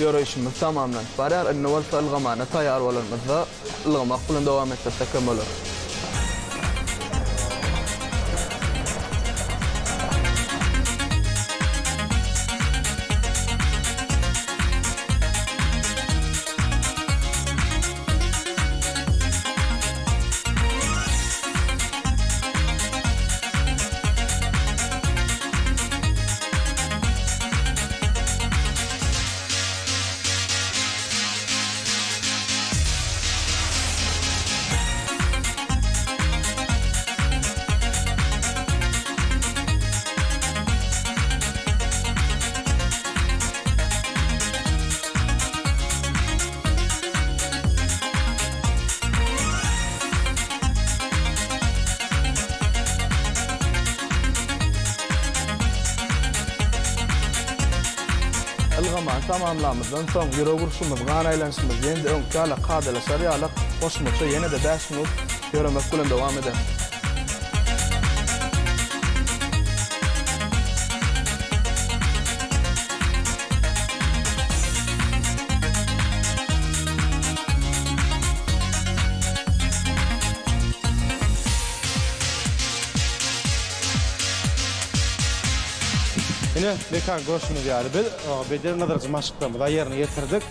Ýöreýşimiz tamamlanyp barýar. Indi bolsa ylgamana taýýar bolanymyzda ylgamak bilen dowam etdirsek hem bolar. Ylgamany tamamlamyzdan soň, ýürek urşumyz, gan aýlanyşymyz ýene-de öňki ýaly kadalaşar ýaly goşmaça ýene-de bäş minut ýöremek bilen dowam ederis. Ine, Mekan, görşümiz ýaly, biz beden gyzdyryjy maşklarymyzy ýerine ýetirdik.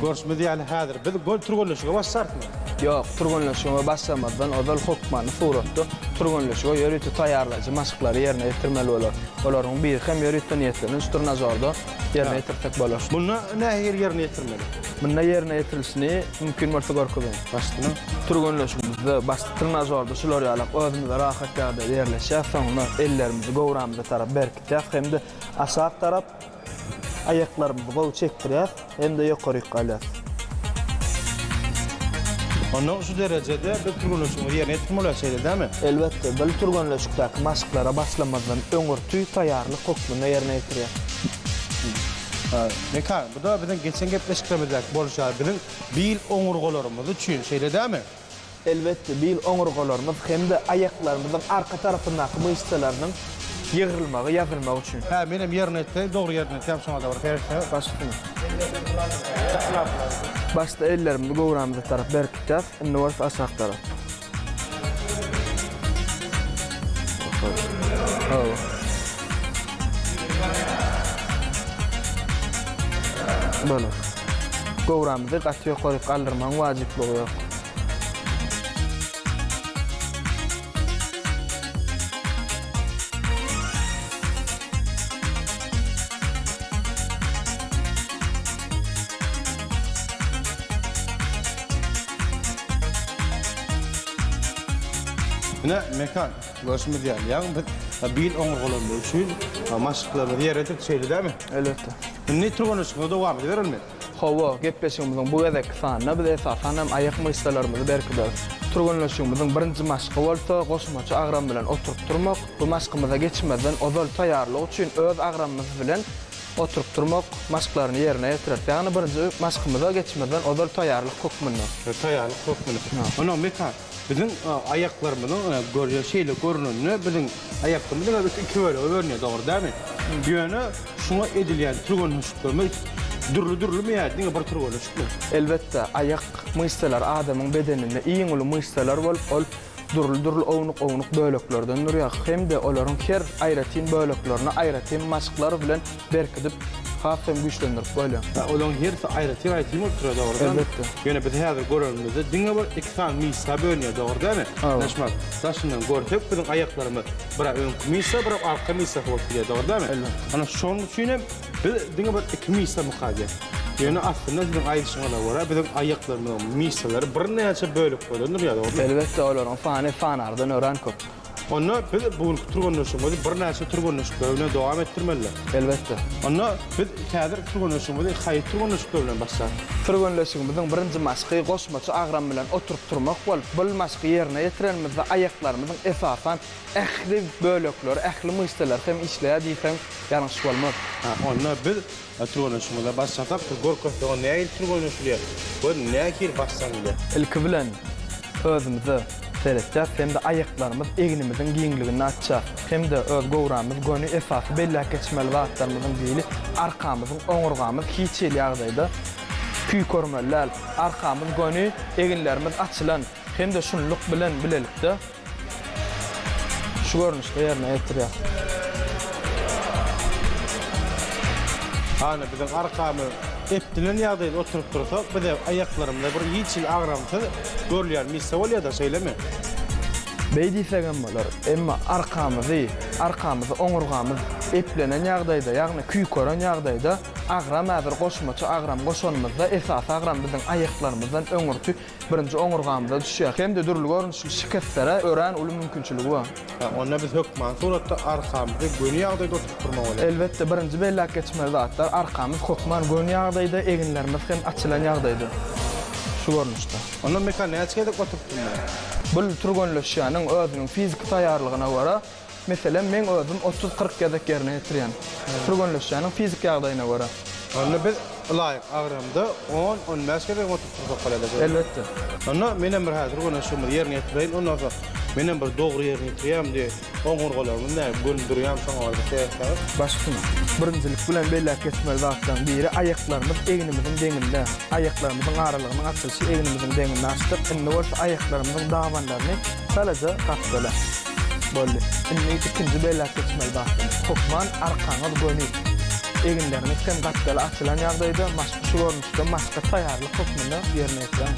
Görşümiz ýaly, häzir biz göl türgenleşige başlarysmy? Ýok, türgenleşige başlamazdan ozal hökmany suratda türgenleşige ýörite taýýarlaýjy maşklary ýerine ýetirmeli bolar. Olaryň biri hem ýörite niýetlenen şu trenažorda ýerine ýetirsek bolar. Munda nähili ýerine ýetirmeli? Munda ýerine ýetirilişini mümkin bolsa görkezeýin. Başda. Türgenleşigimizde başda trenažorda şular ýalak özümize rahat ýagdaýda ýerleşýäs, soňra ellerimizi göwrämize tarap berkitýäs hem-de aşak tarap Aýaklarymyzy gowy çekdirýäs hem-de ýokaryk galýas. Onda şu derejede biz türgenleşigimizi ýerine ýetirip bolýar, şeýle dälmi? Elbetde, bil türgenleşikdäki maşklara başlamazdan öňürti taýýarlyk hökmünde ýerine ýetirýäs. Mekan, bu-da biziň geçen gepleşiklerimizdäki bolşy ýaly biziň bil oňurgalarymyz üçin, şeýle dälmi? Elbetde, bil oňurgalarymyz hem-de aýaklarymyzyň arka tarapyndaky myşsalarynyň ýygrylmagy, ýazylmagy üçin. Hä, menem ýerine etseň, dogry ýerine etýän şoňada bir seretseňiz. Baş üstüne. Başda ellerimizi göwrämize tarap berkitýäs, indi bolsa aşak tarap. Hawa. Bolar. Göwrämizi gaty ýokaryk galdyrmagyň wajyplygy ýok. Ine, Mekan, görşümiz ýaly, ýagny biz bil oňurgalarymyz üçin maşklarymyzy ýerine ýetirdik, şeýle dälmi? Elbetde. Indi türgenleşigimizi dowam ediberelmi? Hawa, gepleşigimiziň bu gezekki sanynda biz esasan hem aýak myşsalarymyzy berkideris. Türgenleşigimiziň birinji maşky bolsa goşmaça agram bilen oturyp durmak. Bu maşkymyza geçmezden ozal taýýarlyk üçin öz agramymyz bilen oturyp durmak maşklaryny ýerine ýetireris. Ýagny birinji maşkymyza geçmezden ozal taýýarlyk hökmünde. Taýýarlyk hökmünde. Onnoň Mekan, Biziň aýaklarymyzyň görýän şeýle görnende biziň aýaklarymyz diňe iki bölege bölünýär, dogry dälmi? Ýöne şuňa edilýän türgenleşiklerimiz dürli-dürlimi ýa diňe bir türgenleşikmi? Elbetde, aýak myşsalary adamyň bedeninde iň uly myşsalar bolup, ol dürli-dürli ownuk-ownuk böleklerden durýar hem-de olaryň her aýratyn böleklerini aýratyn maşklar bilen berkidip, has hem güýçlendirip bolýar. Hä, olaryň hersi aýratyn-aýratyn bolup durýar, dogry dälmi? Elbetde. Ýöne biz häzir görenimizde diňe bir iki sany myşsa bölünýär, dogry dälmi? Hawa. Ine şumat, daşyndan görsek biziň aýaklarymyz bir-ä öňki myşsa, birem arka myşsasy bolup gidýär, dogry dälmi? Elbetde. Ana şonuň üçin hem biz diňe bir iki myşsamyka diýýäs. Ýöne aslynda siziň aýdyşyňyza görä biziň aýaklarymyzyň myşsalary birnäçe böleklerden durýar, dogrumy? Elbetde, olaryň sany sanardan örän köp. Onda biz bu günki türgenleşigimizi birnäçe türgenleşikler bilen dowam etdirmelidir. Elbetde. Onda biz häzir türgenleşigimizi haýsy türgenleşikler bilen başlarys? Türgenleşigimiziň birinji maşky goşmaça agram bilen oturyp turmak bolup, bul maşky ýerine ýetirenimizde aýaklarymyzyň esasan ähli bölekleri, ähli myşsalary hem işleýär diýseň ýalňyş bolmaz. Ha, onda biz Türgenleşigimize başlasak, bir görkezseňiz nähili türgenleşilýär we nähili başlanylýar? Ilki bilen özümize seretýäs hem-de aýaklarymyz egnimiziň giňliginde açýas hem-de öz göwrämiz göni esasy belläp geçmeli zatlarymyzyň biri arkamyzyň oňurgamyz hiç hili ýagdaýda küýkermeli däl arkamyz göni eginlerimiz açylan hem-de şunluk bilen bilelikde Şu görnüşde ýerine ýetirýär. Hany biziň arkamyz epdilen ýagdaýda oturyp dursak, bize aýaklarymyza bir hiç hili agramsyz görülýän missa bolýada, şeýlemi? Beý diýsegem bolar. Emma arkamyzy, arkamyzy oňurgamyz eplenen ýagdaýda, ýagny küýkeren ýagdaýda agram häzir goşmaça agram goşanymyzda esasy agram biziň aýaklarymyzdan öňürti Birinji oňurgamyza düşýär. Hem-de dürli görnüşli şikeslere örän uly mümkinçiligi bar. Onda biz hökman suratda arkamyzy göni ýagdaýda oturyp durmaly bolýar. Elbetde, birinji belläp geçmeli zatlar, arkamyz hökman göni ýagdaýda, eginlerimiz hem açylan ýagdaýda. Şu görnüşde. Onda Mekan näçe gezek oturyp durmaly? Bul türgenleşýäniň özüniň fiziki taýýarlygyna görä, meselem, meň özüm otuz-kyrk gezek ýerine ýetirýän. Türgenleşýäniň fiziki ýagdaýyna görä. Onda biz ylaýyk agramda on, 15 gezek oturyp tursak bolýar-da şeýle. Elbetde. Onda menem bir häzir türgenleşigimizi ýerine ýetireýin. Ondan soň menem bir dogry ýerine ýetirýärmi diýip, oňurgalarymyz näme göni durýarmy şoňa bir seretseňiz. Baş üstüne. Birinjilik bilen belläp geçmeli zatlaryň biri aýaklarymyz egnimiziň deňinde. Aýaklarymyzyň aralygynyň açylyşy egnimiziň deňinde açdyk. Indi bolsa aýaklarymyzyň dabanlaryny çalaja gapdala. Boldy. Indi ikinji belläp geçmeli zatlarymyz. Hökman arkaňyz göni. Eginleriňiz hem gapdala açylan ýagdaýda maşky şu görnüşde maşka taýýarlyk hökmünde ýerine ýetiräň.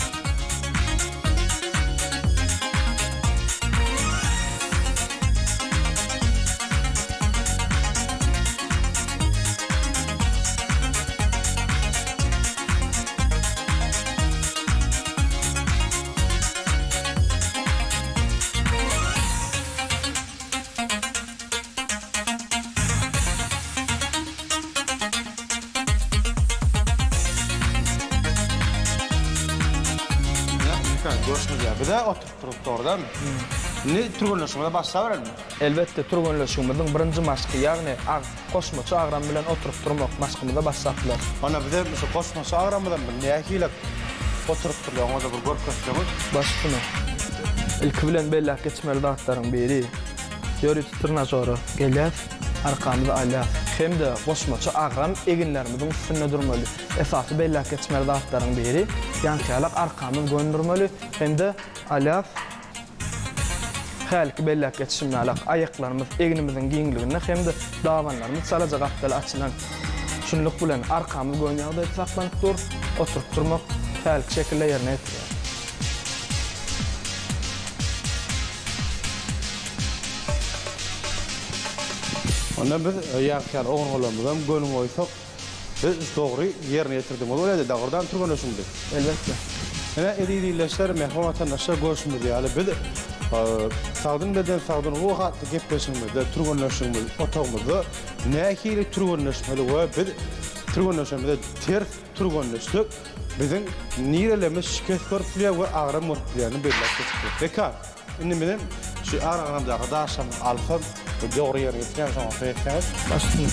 Biz-ä oturyp durup dogry dälmi? Indi türgenleşigimize başlaberelimi? Elbetde, türgenleşigimiziň birinji maşky, ýagny goşmaça agram bilen oturyp durmak maşkymyza başlap bileris. Onda bize şu goşmaça agramymyzam bir nähili oturyp durýar, oňa-da bir görkezseňiz. Baş üstüne. Ilki bilen belläp geçmeli zatlaryň biri, ýörite trenažora gelýäs, arkamyzy alýas hem-de goşmaça agram eginlerimiziň üstünde durmaly. Esasy belläp geçmeli zatlaryň biri, ýaňky ýalak arkamyz göni durmaly hem-de alýas. Hälki belläp geçişim ýalak, aýaklarymyz egnimiziň giňliginde hem-de dabanlarymyz çalaja gapdala açylan. Şunluk bilen, arkamyz göni ýagdaýda saklanyp dur, oturyp durmak hälki şekilde ýerine ýetirýär. Onda biz ýaňky ýaly oňurgalarymyzam göni goýsak, Biz dogry ýerine ýetirdiňiz bolýada dogrudan türgenleşiňdi. Elbetde. Ine eziz ildeşler, mähriban watandaşlar görşümiz ýaly biz Sagdyn beden sagdyn ruh atly gepleşigimizde türgenleşigimiz otagymyzda nähili türgenleşmeli we biz türgenleşemizde ters türgenleşsek biziň nirelerimiz şikes görüp bilýär we agram görüp bilýänini belläp geçipdik. Beka. Indi menem şu araňyzdaky daşlamy alsam we dogry ýerine ýetirýän şoňa seretseňiz. Baş üstüne.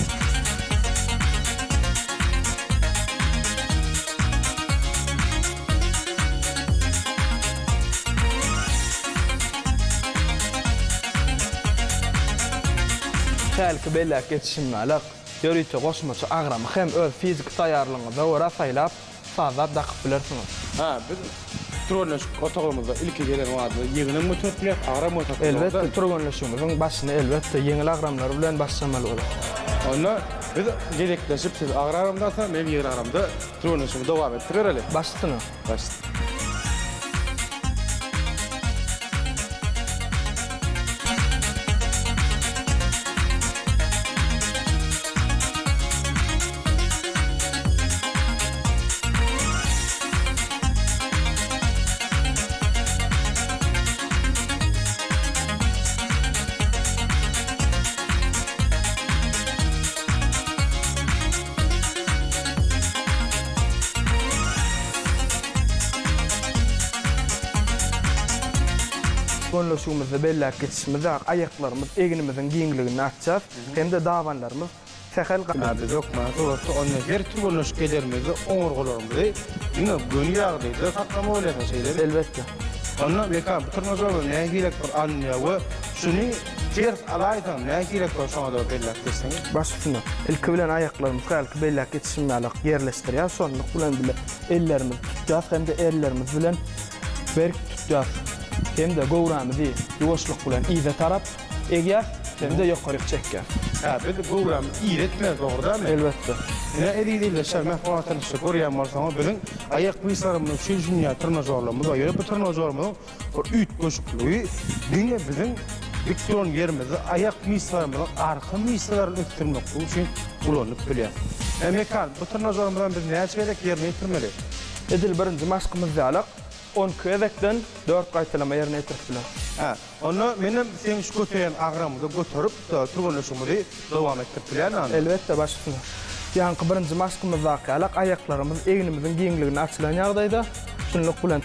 Hälki belläp geçişim ýaly, ýörite goşmaça agramy hem öz fiziki taýýarlygyňyza görä saýlap, sazlap dakyp bilersiňiz. Hä, biz türgenleşik otagymyzda ilki gelen wagtymyzda ýeňilem göterip bilýäris, agram göterip bilýäris. Elbetde, türgenleşigimiziň başyny elbetde ýeňil agramlar bilen başlamaly bolar. Onda biz gezekleşip siz agyr agramda alsaňyz, men ýeňil agramda türgenleşigimizi dowam etdirereli. Baş üstüne. Baş üstüne. Gönleşigimizde belläp geçişimiz ýaly, aýaklarymyz egnimiziň giňliginde açýas hem-de dabanlarymyz Sähel Hä, biz hökman suratda onda her türgenleşik ederimizde oňurgalarymyzy diňe göni ýagdaýda saklamaly bolýarsyň, şeýlemi? Elbetde. Onda Mekan, bu trnažorlar nähilek bir alynýar we şuny ters alaýsaň nähilek bolar şoňa-da bir belläp geçseňiz? Baş üstüne. Ilki bilen aýaklarymyzy hälki belläp geçişim ýaly ýerleşdirýäs, şonluk bilen bile ellerimizi tutýas hem-de ellerimiz bilen berk tutýas hem-de göwrämizi ýuwaşlyk bilen yza tarap Egýäs hem-de ýokaryk çekýäs. Hä, biz göwrämizi iri etmeli, dogry dälmi? Elbetde. Ine, eziz ildeşler, mähriban watandaşlar, görýän bolsaňyz, biziň aýak myşsalarymyz üçin şunýa trnažorlarymyz bar. Ýöne bu trnažorymyzyň bir üýtgeşikligi diňe biziň dik duran ýerimizde aýak myşsalarymyzyň arka myşsalaryny ösdürmeklik üçin ulanyp bilýäs. Ine, Mekan, bu trnažorymyzam biz näçe gezek ýerine ýetirmeli? Edil birinji maşkymyz ýalak, 12 gezekden dört gaýtalama ýerine ýetirip bileris. Hä, Onda menem seň şu göterýän agramyňy göterip, türgenleşigimizi dowam etdirip bilýän anda. Elbetde, baş üstüne. Ýaňky birinji maşkymyzdaky ýalak aýaklarymyz egnimiziň giňliginde açylan ýagdaýda, şunluk bilen.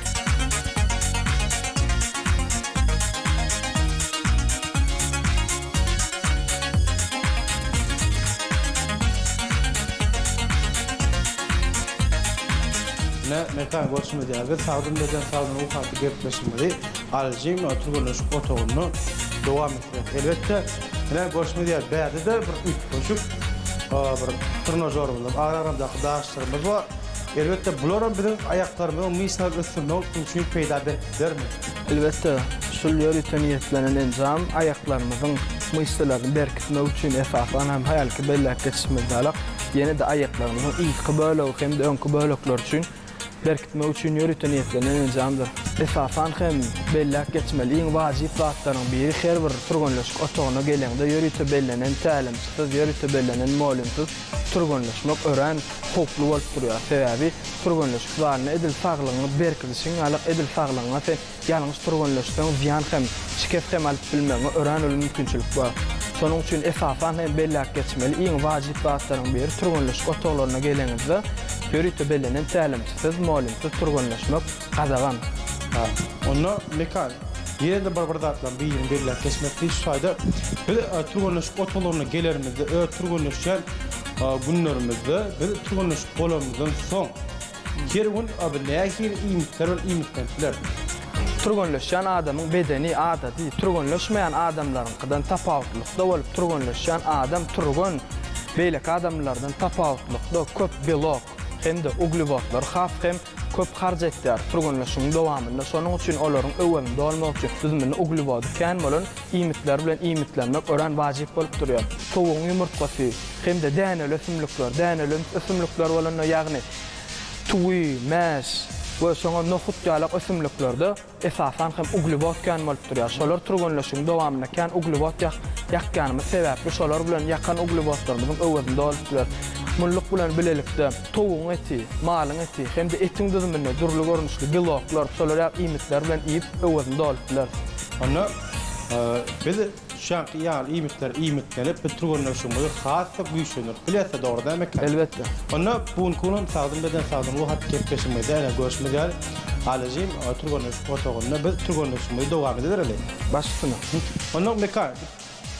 Ine, Mekan, görşümiz ýaly, biz Sagdyn beden, sagdyn ruh atly gepleşigimizi Alyjyň türgenleşik otagynda dowam etdirýäris. Elbetde, ine, görşümiz ýaly, bärde-de bir üýtgeşik bir trenažorymyz, agyr agramdaky daşlarymyz bar. Elbetde, bularam biziň aýaklarymyzyň myşsalary ösdürmek üçin peýda berip bilermi? Elbetde, şul ýörite niýetlenen enjam aýaklarymyzyň myşsalaryny berkitmek üçin, esasan hem, hälki belläp geçişimiz ýaly, ýene-de aýaklarymyzyň yzky bölegi hem-de öňki bölekleri üçin berkitmek üçin ýörite niýetlenen enjamdyr. Esasan hem, belläp geçmeli iň wajyp zatlaryň biri her bir türgenleşik otagyna geleňde ýörite bellenen tälimçisiz, ýörite bellenen mugallymsyz türgenleşmek örän howply bolup durýar. Sebäbi türgenleşik zalynda edil saglygyňy berkidişiň ýaly edil saglygyňa sen Ýalňyş türgenleşseň zyýan hem, şikes hem alyp bilmegiňe örän uly mümkinçilik bar. Şonuň üçin esasan hem belläp geçmeli iň wajyp zatlaryň biri türgenleşik otaglaryna geleňizde ýörite bellenen tälimçisiz, mugallymsyz türgenleşmek gadagan. Ha, onda Mekan, ýene-de bir bir zatlaryň birini belläp geçmek diýip şu taýda biz türgenleşik otaglaryna gelenimizde öz türgenleşýän günlerimizde biz türgenleşik bolanymyzdan soň Her gün abi nähili iýmitler bilen iýmitlenip bileris? Türgenleşýän adamyň bedeni adaty türgenleşmeýän adamlaryňkydan tapawutlykda bolup, türgenleşýän adam türgen beýleki adamlardan tapawutlykda köp belok hem-de uglewodlary has hem köp harç etýär türgenleşigiň dowamynda. Şonuň üçin olaryň öwezini dolmak üçin düzüminde uglewody kän bolan iýmitler bilen iýmitlenmek örän wajyp bolup durýar. Towugyň ýumurtgasy hem-de däneli ösümlikler, däneli ösümlikler bolanda ýagny Tüwi, mäş we şoňa nohut ýalak ösümliklerde esasan hem uglewod kän bolup durýar. Şolar türgenleşigiň dowamynda kän uglewod ýakýanymyz sebäpli şolar bilen ýakan uglewodlarymyzyň öwezini dolup biler. Munluk bilen bilelikde towugyň eti, malyň eti hem-de etiň düzüminde dürli görnüşli beloklar, şolar ýaly iýmitler bilen iýip öwezini dolup bileris. Onda biz Şaňky ýaly iýmitler iýmitlenip, biz türgenleşigimizi has-da güýçlendirip bilýäs-de, dogry dälmi eken? Elbetde. Onda bu günki günem Sagdyn beden, sagdyn ruh atly gepleşigimizde ene görşümiz ýaly, Alyjym türgenleşik otagynda biz türgenleşigimizi dowam edibereli. Baş üstüne. Onda Mekan,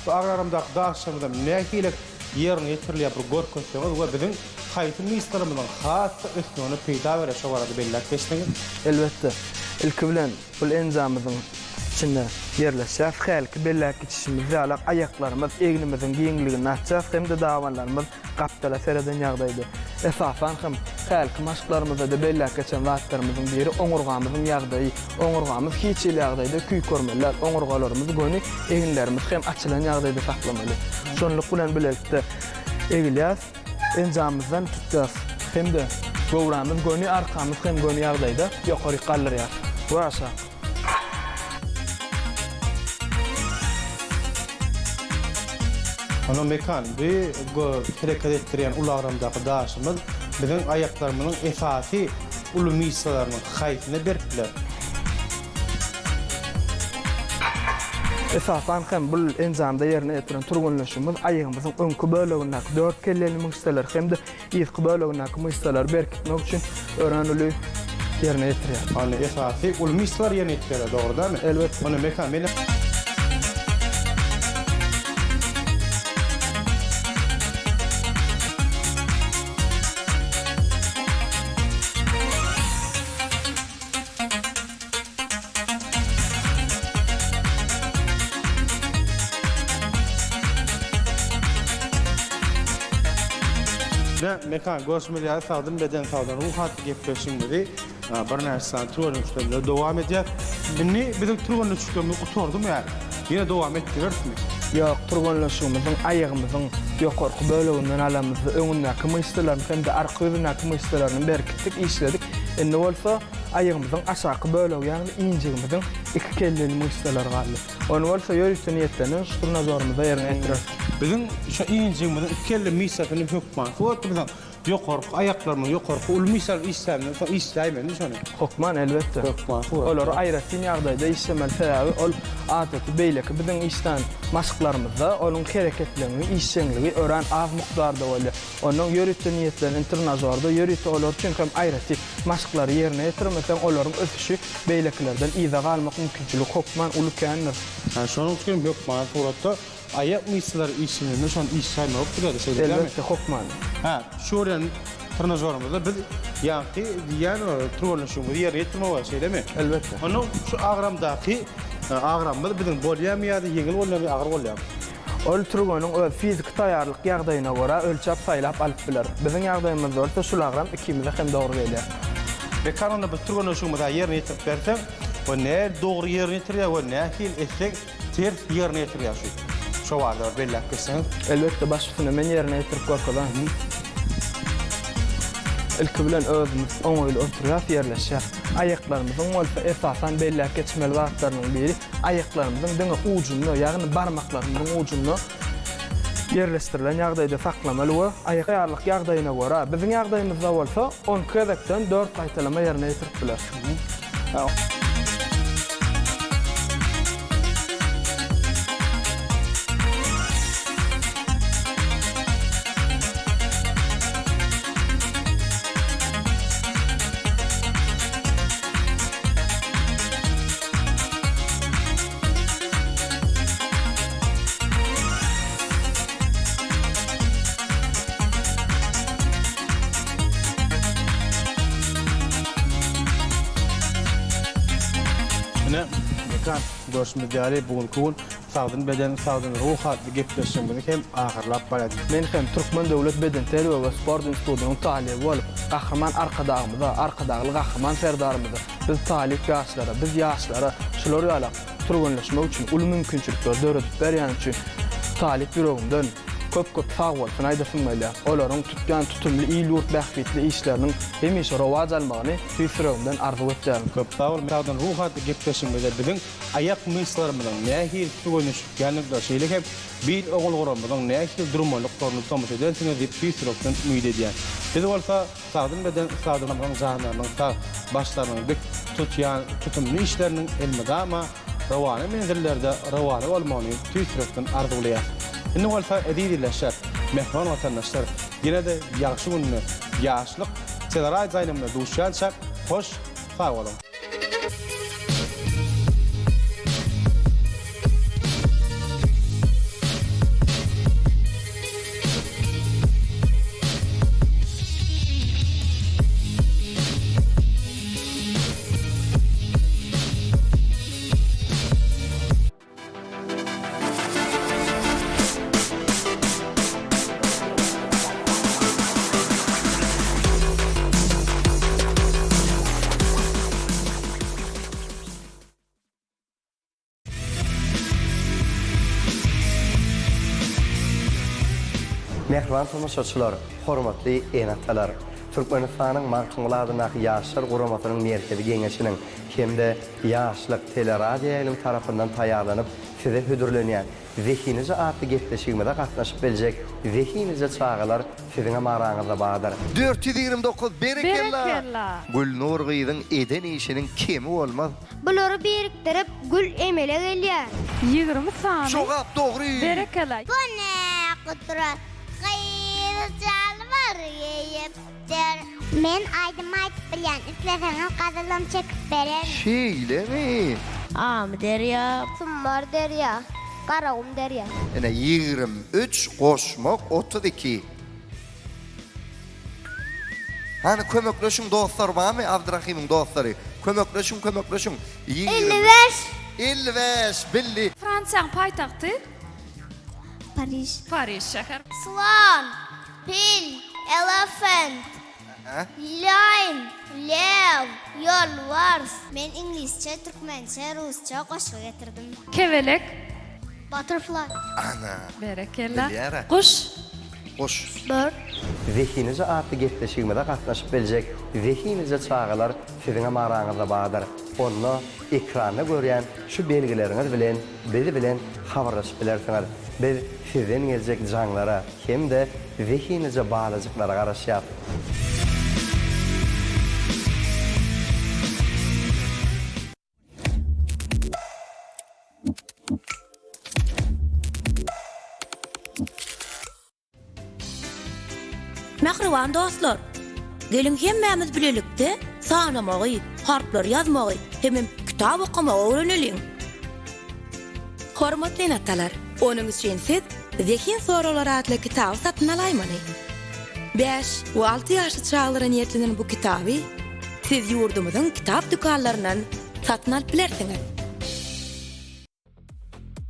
bu agraramdaky daşlarymyzam nähili ýerine ýetirilýär bir görkezseňiz we biziň haýsy myşsalarymyzyň has-da ösmegine peýda berýär şo barada belläp geçseňiz. Elbetde. Ilki bilen, Bul enjamymyzyň içinde ýerleşýär. Hälki belläp geçişimiz ýaly, aýaklarymyz egnimiziň giňligini açýas hem-de dabanlarymyz gapdala sereden ýagdaýda. Esasan hem, hälki maşklarymyzda-da belläp geçen zatlarymyzyň biri oňurgamyzyň ýagdaýy. Oňurgamyz hiç hili ýagdaýda küýkermeli däl. Oňurgalarymyz göni, eginlerimiz hem açylan ýagdaýda saklamaly. Şonluk bilen bilelikde egilýäs. Enjamymyzdan tutýas hem-de göwrämiz göni, arkamyz hem göni ýagdaýda ýokaryk galdyrýas we aşak. Onda Mekan, bu hereket etdirýän uly agramdaky daşymyz biziň aýaklarymyzyň esasy uly myşsalarynyň haýsyna berip biler? Esasan hem bul enjamda ýerine ýetiren türgenleşigimiz aýagymyzyň öňki bölegindäki dört kelleli myşsalary hem-de yzky bölegindäki myşsalary berkitmek üçin örän uly ýerine ýetirýär. Ony esasy uly myşsalar ýerine ýetirýärler, dogry dälmi? Elbetde. Onda Mekan, men. Ine, Mekan, görşümiz ýaly, Sagdyn beden, sagdyn ruh atly gepleşigimizi birnäçe sany türgenleşikler bilen dowam edýäs. Indi biziň türgenleşiklerimiz gutardymy ýa ýene dowam etdirerismi? Ýok, türgenleşigimiziň aýagymyzyň ýokarky böleginden alamyzda öňündäki myşsalaryny hem-de arka ýüzündäki myşsalaryny berkitdik, işledik. Indi bolsa Aýagymyzyň aşaky bölegi, ýagny injigimiziň iki kelleli myşsalary galdy. Ony bolsa ýörite niýetlenen şu trenažorymyzda ýerine ýetireris. Biziň şu injigimiziň iki kelli myşsasyny hökman suratda biziň ýokarky aýaklarymyzyň ýokarky uly myşsalary işlämden soň işläýmelimi şony? Hökman, elbetde. Hökman suratda. Olary aýratyn ýagdaýda işlemeli, sebäbi ol adaty beýleki biziň işlän maşklarymyzda onuň hereketlengi, işjeňligi örän az mukdarda bolýar. Onuň ýörite niýetlenen trenažorda ýörite olar üçin hem aýratyn maşklary ýerine ýetirmeseň olaryň ösüşi beýlekilerden yza galmak mümkinçiligi hokman uly kändir. Hä şonuň üçin hem hökmany suratda aýak myşsalary işlenende şony işläýmek bileri şeýle dälmi? Elbetde hokman. Hä şu görýän. Trenažorymyzda biz ýaňky diýýän türgenleşigimizi ýerine ýetirmek bolýar, şeýlemi? Elbetde. Onda şu agramdaky agramymyz biziň bolýarmy ýa-da ýeňil bolýarmy, agyr bolýarmy? Ol türgeniň öz fiziki taýýarlyk ýagdaýyna görä ölçäp saýlap alyp biler. Biziň ýagdaýymyzda bolsa şul agram ikimize hem dogry gelýär. Mekan onda biz türgenleşigimizi ýerine ýetirip berseň, we nähili dogry ýerine ýetirýär we nähili etsek ters ýerine ýetirýär şu. Şo barada bir belläp geçseňiz. Elbetde baş üstüne men ýerine ýetirip görkezerin. Ilki bilen özümiz oňaýly oturýas, ýerleşýäs. Aýaklarymyzyň bolsa esasan belläp geçmeli zatlarynyň biri aýaklarymyzyň diňe ujunda, ýagny barmaklarymyzyň ujunda ýerleşdirilen ýagdaýda saklamaly we aýak taýýarlyk ýagdaýyna görä, biziň ýagdaýymyzda bolsa 12 gezekden dört gaýtalama ýerine ýetirip bileris. Ine, Mekan, görşümiz ýaly, bu günki gün Sagdyn beden, sagdyn ruh atly gepleşigimizi hem ahyrlap barýarys. Men hem Türkmen döwlet bedenterbiýe we sport institutynyň talyby bolup, Gahryman Arkadagymyza, Arkadagly Gahryman Serdarymyza, biz talyp ýaşlara, biz ýaşlara şular ýaly türgenleşmek üçin uly mümkinçilikleri döredip berýäni üçin talyp ýüregimden köp-köp sagbolsun aýdasym gelýär. Olaryň tutýan tutumly il-ýurt bähbitli işleriniň hemişe rowaç almagyny tüýs ýüregimden arzuw etýärin. Köp sag bol, Sagdyn ruh atly gepleşigimizde biziň aýak myşsalarymyzyň nähili türgenleşikýändigini, şeýle hem bil oňulgalarymyzyň nähili durmalyklaryny tomaşa edersiňiz diýip tüýs ýürekden umyt edýän. Biz bolsa sagdyn beden sagdynymyzyň janlarynyň sag, başlarynyň dik tutýan tutumly işleriniň elmydama rowana menzillerde rowana bolmagyny tüýs ýürekden arzuwlaýas. Indi bolsa eziz ildeşler, mähriban watandaşlar, ýene-de ýagşy günde Ýaşlyk teleradio aýlymynda duşýançak hoş sag boluň! Mähriban tomaşaçylar, hormatly ene-atalar! Türkmenistanyň Magtymguly adyndaky Ýaşlar guramasynyň Merkezi Geňeşiniň hem-de Ýaşlyk teleradioýaýlymy tarapyndan taýýarlanyp size hödürlenýän Zehinije atly gepleşigimize gatnaşyp biljek zehinije çagalar siziňem araňyzda bardyr. 429 Berekella! Berekella! Gülnur gyzyň eden işiniň kemi bolmaz. Bulary birikdirip, gül emele gelýär. 20 sany. Jogap dogry! Berekella! Bu ne gudrat, gyz jalbar geýipdir. Men aýdym aýdyp bilýän, isleseňiz gazalam çekip bererin. Şeýlemi? Amyderýa. Sumbar derýa. Garagum derýa. Ine, 23 goşmak 32. Hany kömekleşiň dostlar barmy Abdyrahymyň dostlary? Kömekleşiň kömekleşiň. 55. 55 bildi. Fransiýanyň paýtagty? Pariž. Pariž şäher. Slon, pil, elephant, lion, lew, ýolbars. Men iňlisçe, türkmençe, rusça goşgy getirdim. Kebelek. Butterfly. Ana. Berekella. Bilýär-ä. Guş. Guş. Bird. Zehinije atly gepleşigimize gatnaşyp biljek zehinije çagalar siziňem araňyzda bardyr. Onda ekranda görýän şu belgileriňiz bilen biz bilen habarlaşyp bilersiňiz. Biz sizden geljek jaňlara hem-de zehinlije balajyklara garaşýas. Mähriban dostlar! Geliň hemmämiz bilelikde sanamagy, harplary ýazmagy hemem kitap okamagy öwreneliň! Hormatly ene-atalar, onuň üçin siz Zehin soraglary atly kitaby satyn alaýmaly. Bäş we alty ýaşly çagalara niýetlenen bu kitaby siz ýurdumyzyň kitap dükanlaryndan satyn alyp bilersiňiz.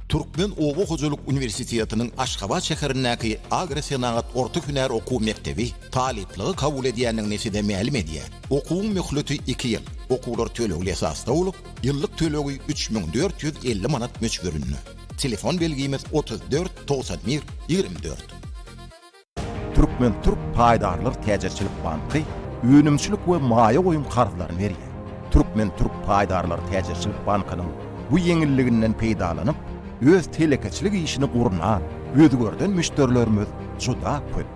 Türkmen oba hojalyk uniwersitetiniň Aşgabat şäherindäki Agrosenagat orta hünär okuw mekdebi talyplygy kabul edýändigini size mälim edýär. Okuwyň möhleti iki ýyl. Okuwlar tölegli esasda bolup, ýyllyk tölegi 3450 manat möçberinde. Telefon belgimiz 34 91 24. Türkmen-türk paýdarlar täjirçilik banky önümçilik we maýa goýum karzlaryny berýär. Türkmen-türk paýdarlar täjirçilik bankynyň bu ýeňilliginden peýdalanyp, öz telekeçilik işini gurnan, özgerden müşderilerimiz juda köp.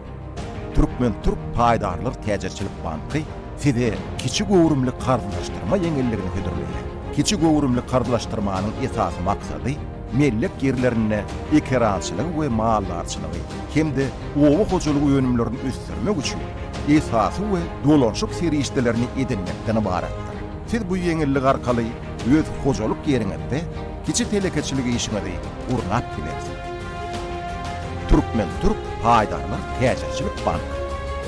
Türkmen-türk paýdarlar täjirçilik banky size kiçi göwrümli karzlaşdyrma ýeňilligini hödürleýär. Kiçi göwrümli karzlaşdyrmanyň esasy maksady mellek ýerlerinde ekerançylygy we maldarçylygy hem-de oba hojalyk önümlerini ösdürmek üçin esasy we dolanyşyk serişdelerini edinmekden ybaratdyr. Siz bu ýeňillik arkaly öz hojalyk ýeriňizde kiçi telekeçilik işiňizi gurnap bilersiňiz. Türkmen-türk paýdarlar täjirçilik banky.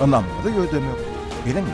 Ynamyňyzy ödemek biziň.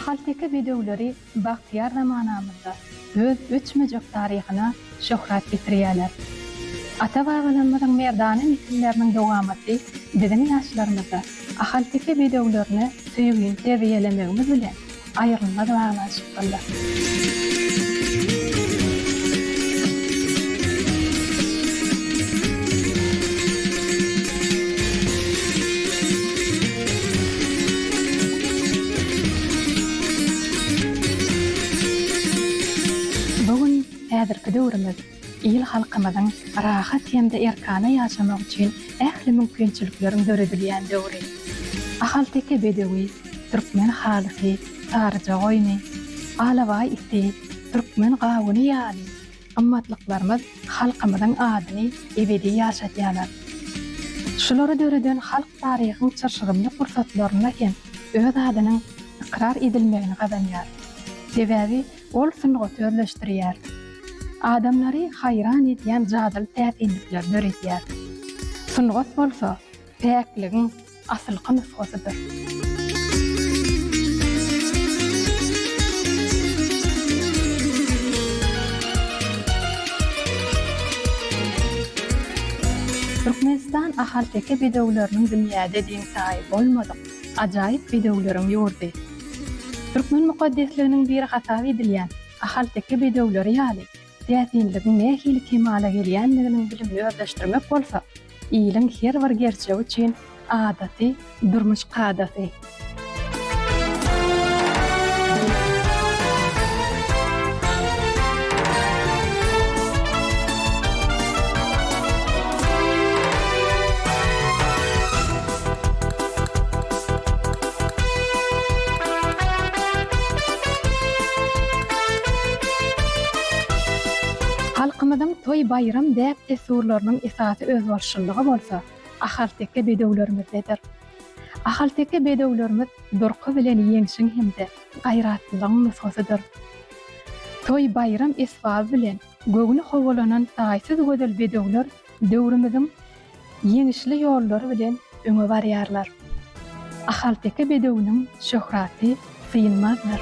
Ahalteke bedewleri bagtyýar zamanamyzda öz öçmejek taryhyna şöhrat getirýärler. Ata-babalarymyzyň merdana nesilleriniň dowamaty biziň ýaşlarymyzda ahalteke bedewlerine söýgini terbiýelemegimiz bilen aýrylmaz baglanyşykdyrlar. Bu gün häzirki döwrümiz il-halkymyzyň rahat hem-de erkana ýaşamagy üçin ähli mümkinçilikleriň döredilýän döwri. Ahalteke bedewi, türkmen halysy, saryja goýny, alabaý iti, türkmen gawuny ýaly gymmatlyklarymyz halkymyzyň adyny ebedi ýaşadýarlar. Şulary döreden halk taryhyň çylşyrymly pursatlarynda hem öz adynyň ykrar edilmegini gazanýar. Sebäbi ol sungaty özleşdirýär. Adamlary haýran edýän jadyly täsinlikleri döredýär. Sungat bolsa päkligiň asylky nusgasydyr. Türkmenistan ahalteke bedewleriniň dünýäde deňi-taýy bolmadyk ajaýyp bedewleriň ýurdy. Türkmen mukaddesliginiň biri hasap edilýän ahalteke bedewleri ýaly täsinligiň nähili kemala gelýändiginiň bilimini özleşdirmek bolsa, iliň her bir gerçegi üçin adaty durmuş kadasy. Toý-baýram däp-dessurlarynyň esasy özboluşlylygy bolsa ahalteke bedewlerimizdedir. Ahalteke bedewlerimiz durky bilen ýeňşiň hem-de gaýratlylygyň nusgasydyr. Toý-baýram esbaby bilen göwni howalanan taýsyz gözel bedewler döwrümiziň ýeňişli ýollary bilen öňe barýarlar. Ahalteke bedewiniň şöhraty synmazdyr.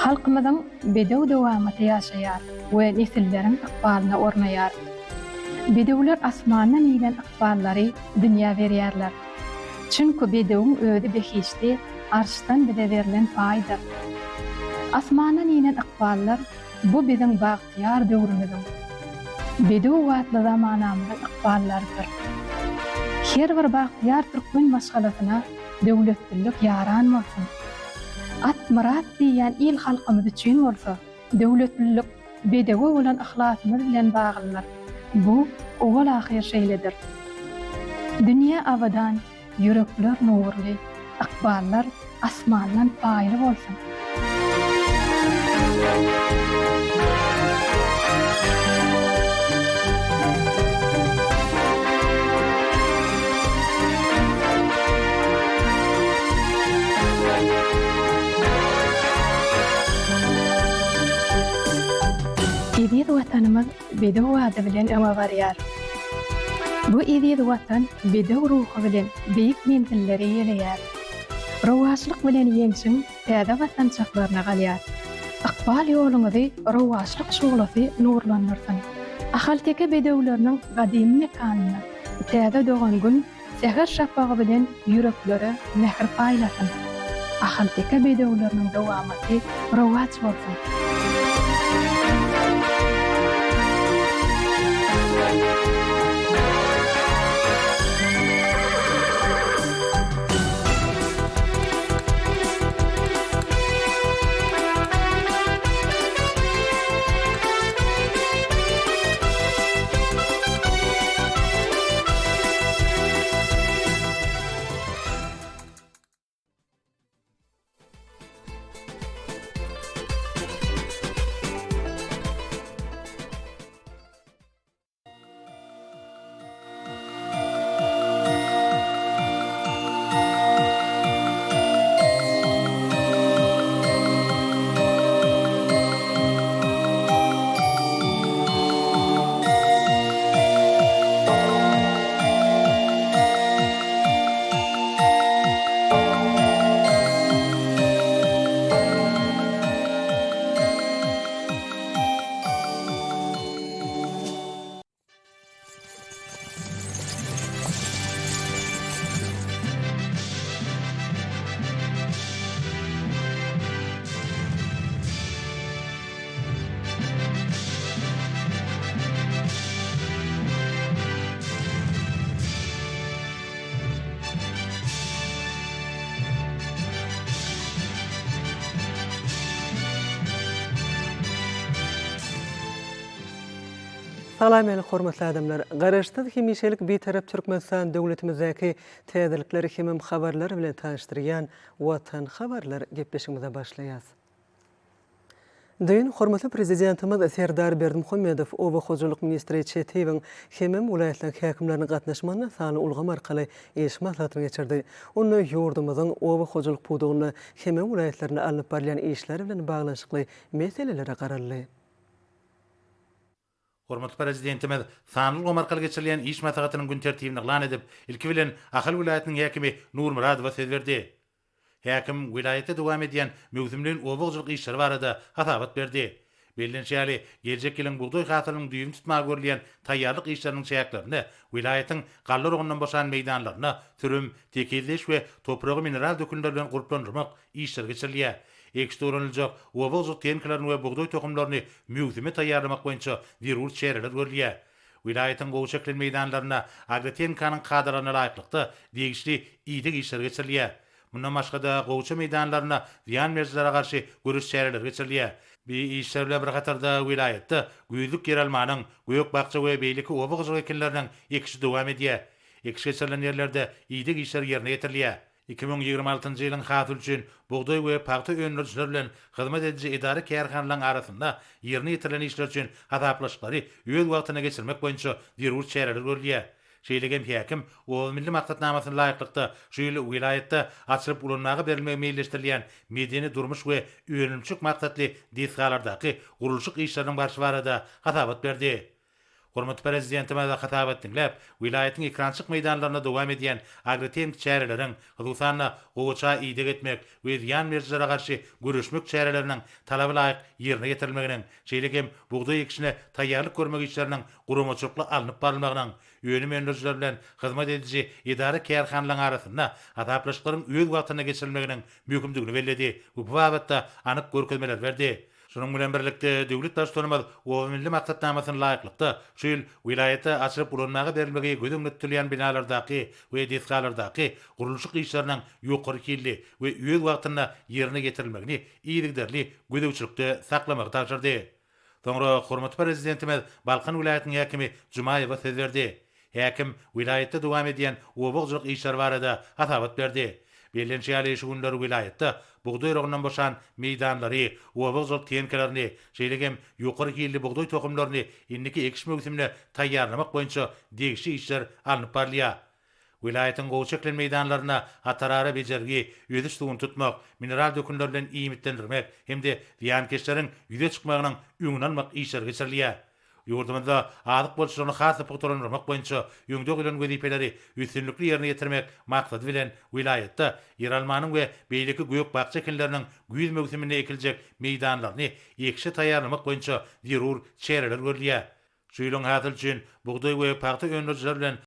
Halkymyzyň bedew dowamaty ýaşaýar we nesilleriň ykbalyna ornaýar. Bedewler asmandan inen ykballary dünýä berýärler. Çünki bedewiň özi behişdi arşdan bize berlen paýdyr. Asmandan inen ykballar bu biziň bagtyýar döwrümiziň, bedew atly zamanamyzyň ykballarydyr. Her bir bagtyýar türkmen maşgalasyna döwletlilik ýaran bolsun! At myrat diýýän il-halkymyz üçin bolsa döwletlilik bedewe bolan yhlasymyz bilen baglydyr. Bu owal-ahyr şeýledir. Dünýä abadan, Ýürekler nurly, ykballar asmandan paýly bolsun! Eziz Watanymyz bedew ady bilen öňe barýar. Bu eziz Watan bedew ruhy bilen beýik menzilleri eýeleýär. Rowaçlyk bilen ýeňşiň täze basgançaklaryna galýar. Ykbal ýoluňyzy rowaçlyk şuglasy nurlandyrsyn! Ahalteke bedewleriniň gadymy mekanynda täze dogan Gün Säher şapagy bilen ýüreklere mähir paýlasyn! Ahalteke bedewleriniň dowamaty rowaç bolsun! Salam ähli hormatly adamlar! Garaşsyz hemişelik Bitarap Türkmenistan döwletimizdäki täzelikleri hemem habarlar bilen tanyşdyrýan Watan habarlar gepleşigimize başlaýas. Düýn hormatly Prezidentimiz Serdar Berdimuhamedow oba hojalyk ministri Çetiýewiň hemem welaýatlaryň häkimleriniň gatnaşmagynda sanly ulgam arkaly iş maslahatyny geçirdi. Onda ýurdumyzyň oba hojalyk pudagynda hemem welaýatlarynda alnyp barylýan işler bilen baglanyşykly meselelere garaldy. Hormatly Prezidentimiz sanly ulgam arkaly geçirilýän iş maslahatynyň gün tertibini yglan edip, ilki bilen Ahal welaýatynyň häkimi Nurmyradowa söz berdi. Häkim welaýatda dowam edýän möwsümleýin oba hojalyk işleri barada hasabat berdi. Bellenişi ýaly, geljek ýylyň bugdaý hasylynyň düýbüni tutmaga görülýän taýýarlyk işleriniň çäklerinde welaýatyň galla oragyndan boşan meýdanlarynda sürüm, tekizleýiş we topragy mineral dökünler bilen gurplandyrmak işleri geçirilýär. Ekişde ulanyljak oba hojalyk tehnikalaryny we bugdaý tohumlaryny möwsüme taýýarlamak boýunça zerur çäreler görülýär. Welaýatyň gowaça ekilen meýdanlarynda agrotehnikanyň kadalaryna laýyklykda degişli ideg işleri geçirilýär. Mundan başga-da, gowaça meýdanlarynda zyýan berijilere garşy göreş çäreleri geçirilýär. Bu işler bilen bir hatarda welaýatda güýzlük ýeralmanyň, gök-bakja we beýleki oba hojalyk ekinleriniň ekişi dowam edýär. Ekiş geçirilen ýerlerde ideg işleri ýerine ýetirilýär. 2026-njy ýylyň hasyly üçin bugdaý we pagta öndürijiler bilen hyzmat ediji edara-kärhanalaryň arasynda ýerine ýetirilen işler üçin hasaplaşyklary öz wagtynda geçirmek boýunça zerur çäreler görülýär. Şeýle hem häkim Oba milli maksatnamasyna laýyklykda şu ýyl welaýatda açylyp ulanmaga berilmegi meýilleşdirilýän medeni-durmuş we önümçilik maksatly desgalardaky gurluşyk işleriniň barşy barada hasabat berdi. Hormatly Prezidentimiz hasabat diňläp, welaýatyň ekrançyk meýdanlarynda dowam edýän agrotehniki çäreleriň, hususan-da, gowaça ideg etmek we zyýan berijilere garşy göreşmek çäreleriniň talaba laýyk ýerine ýetirilmeginiň, şeýle hem bugdaý ekişine taýýarlyk görmek işleriniň guramaçylykly alnyp barylmagynyň, önüm öndürijiler bilen hyzmat ediji edara-kärhanalaryň arasynda hasaplaşyklaryň öz wagtynda geçirilmeginiň möhümdigini belledi we bu babatda anyk görkezmeleri berdi. Şunuň bilen birlikde, döwlet Baştutanymyz Oba milli maksatnamasyna laýyklykda, şu ýyl welaýatda açylyp ulanmaga berilmegi göz öňünde tutulýan binalardaky we desgalardaky gurluşyk işleriniň ýokary hilli we öz wagtynda ýerine ýetirilmegini yzygiderli gözegçilikde saklamagy tabşyrdy. Soňra hormatly Prezidentimiz Balkan welaýatynyň häkimi Jumaýewe söz berdi. Häkim welaýatda dowam edýän oba hojalyk işleri barada hasabat berdi. Bellenişi ýaly, şu günler welaýatda bugdaý oragyndan boşan meýdanlary, oba hojalyk tehnikalaryny, şeýle hem ýokary hilli bugdaý tohumlaryny indiki ekiş möwsümine taýýarlamak boýunça degişli işler alnyp barylýar. Welaýatyň gowy çekilen meýdanlarynda hatarara bejergi, ösüş suwuny tutmak, mineral dökünler bilen iýmitlendirmek hem-de zyýankeşleriň ýüze çykmagynyň öňüni almak işleri geçirilýär. Ýurdumyzda azyk bolçulygyny has-da pugtalandyrmak boýunça öňde goýlan wezipeleri üstünlikli ýerine ýetirmek maksady bilen, welaýatda ýeralmanyň we beýleki gök-bakja ekinleriniň güýz möwsüminde ekiljek meýdanlaryny ekişe taýýarlamak boýunça zerur çäreler görülýär. Şu ýylyň hasyly üçin bugdaý we pagta öndürijiler bilen.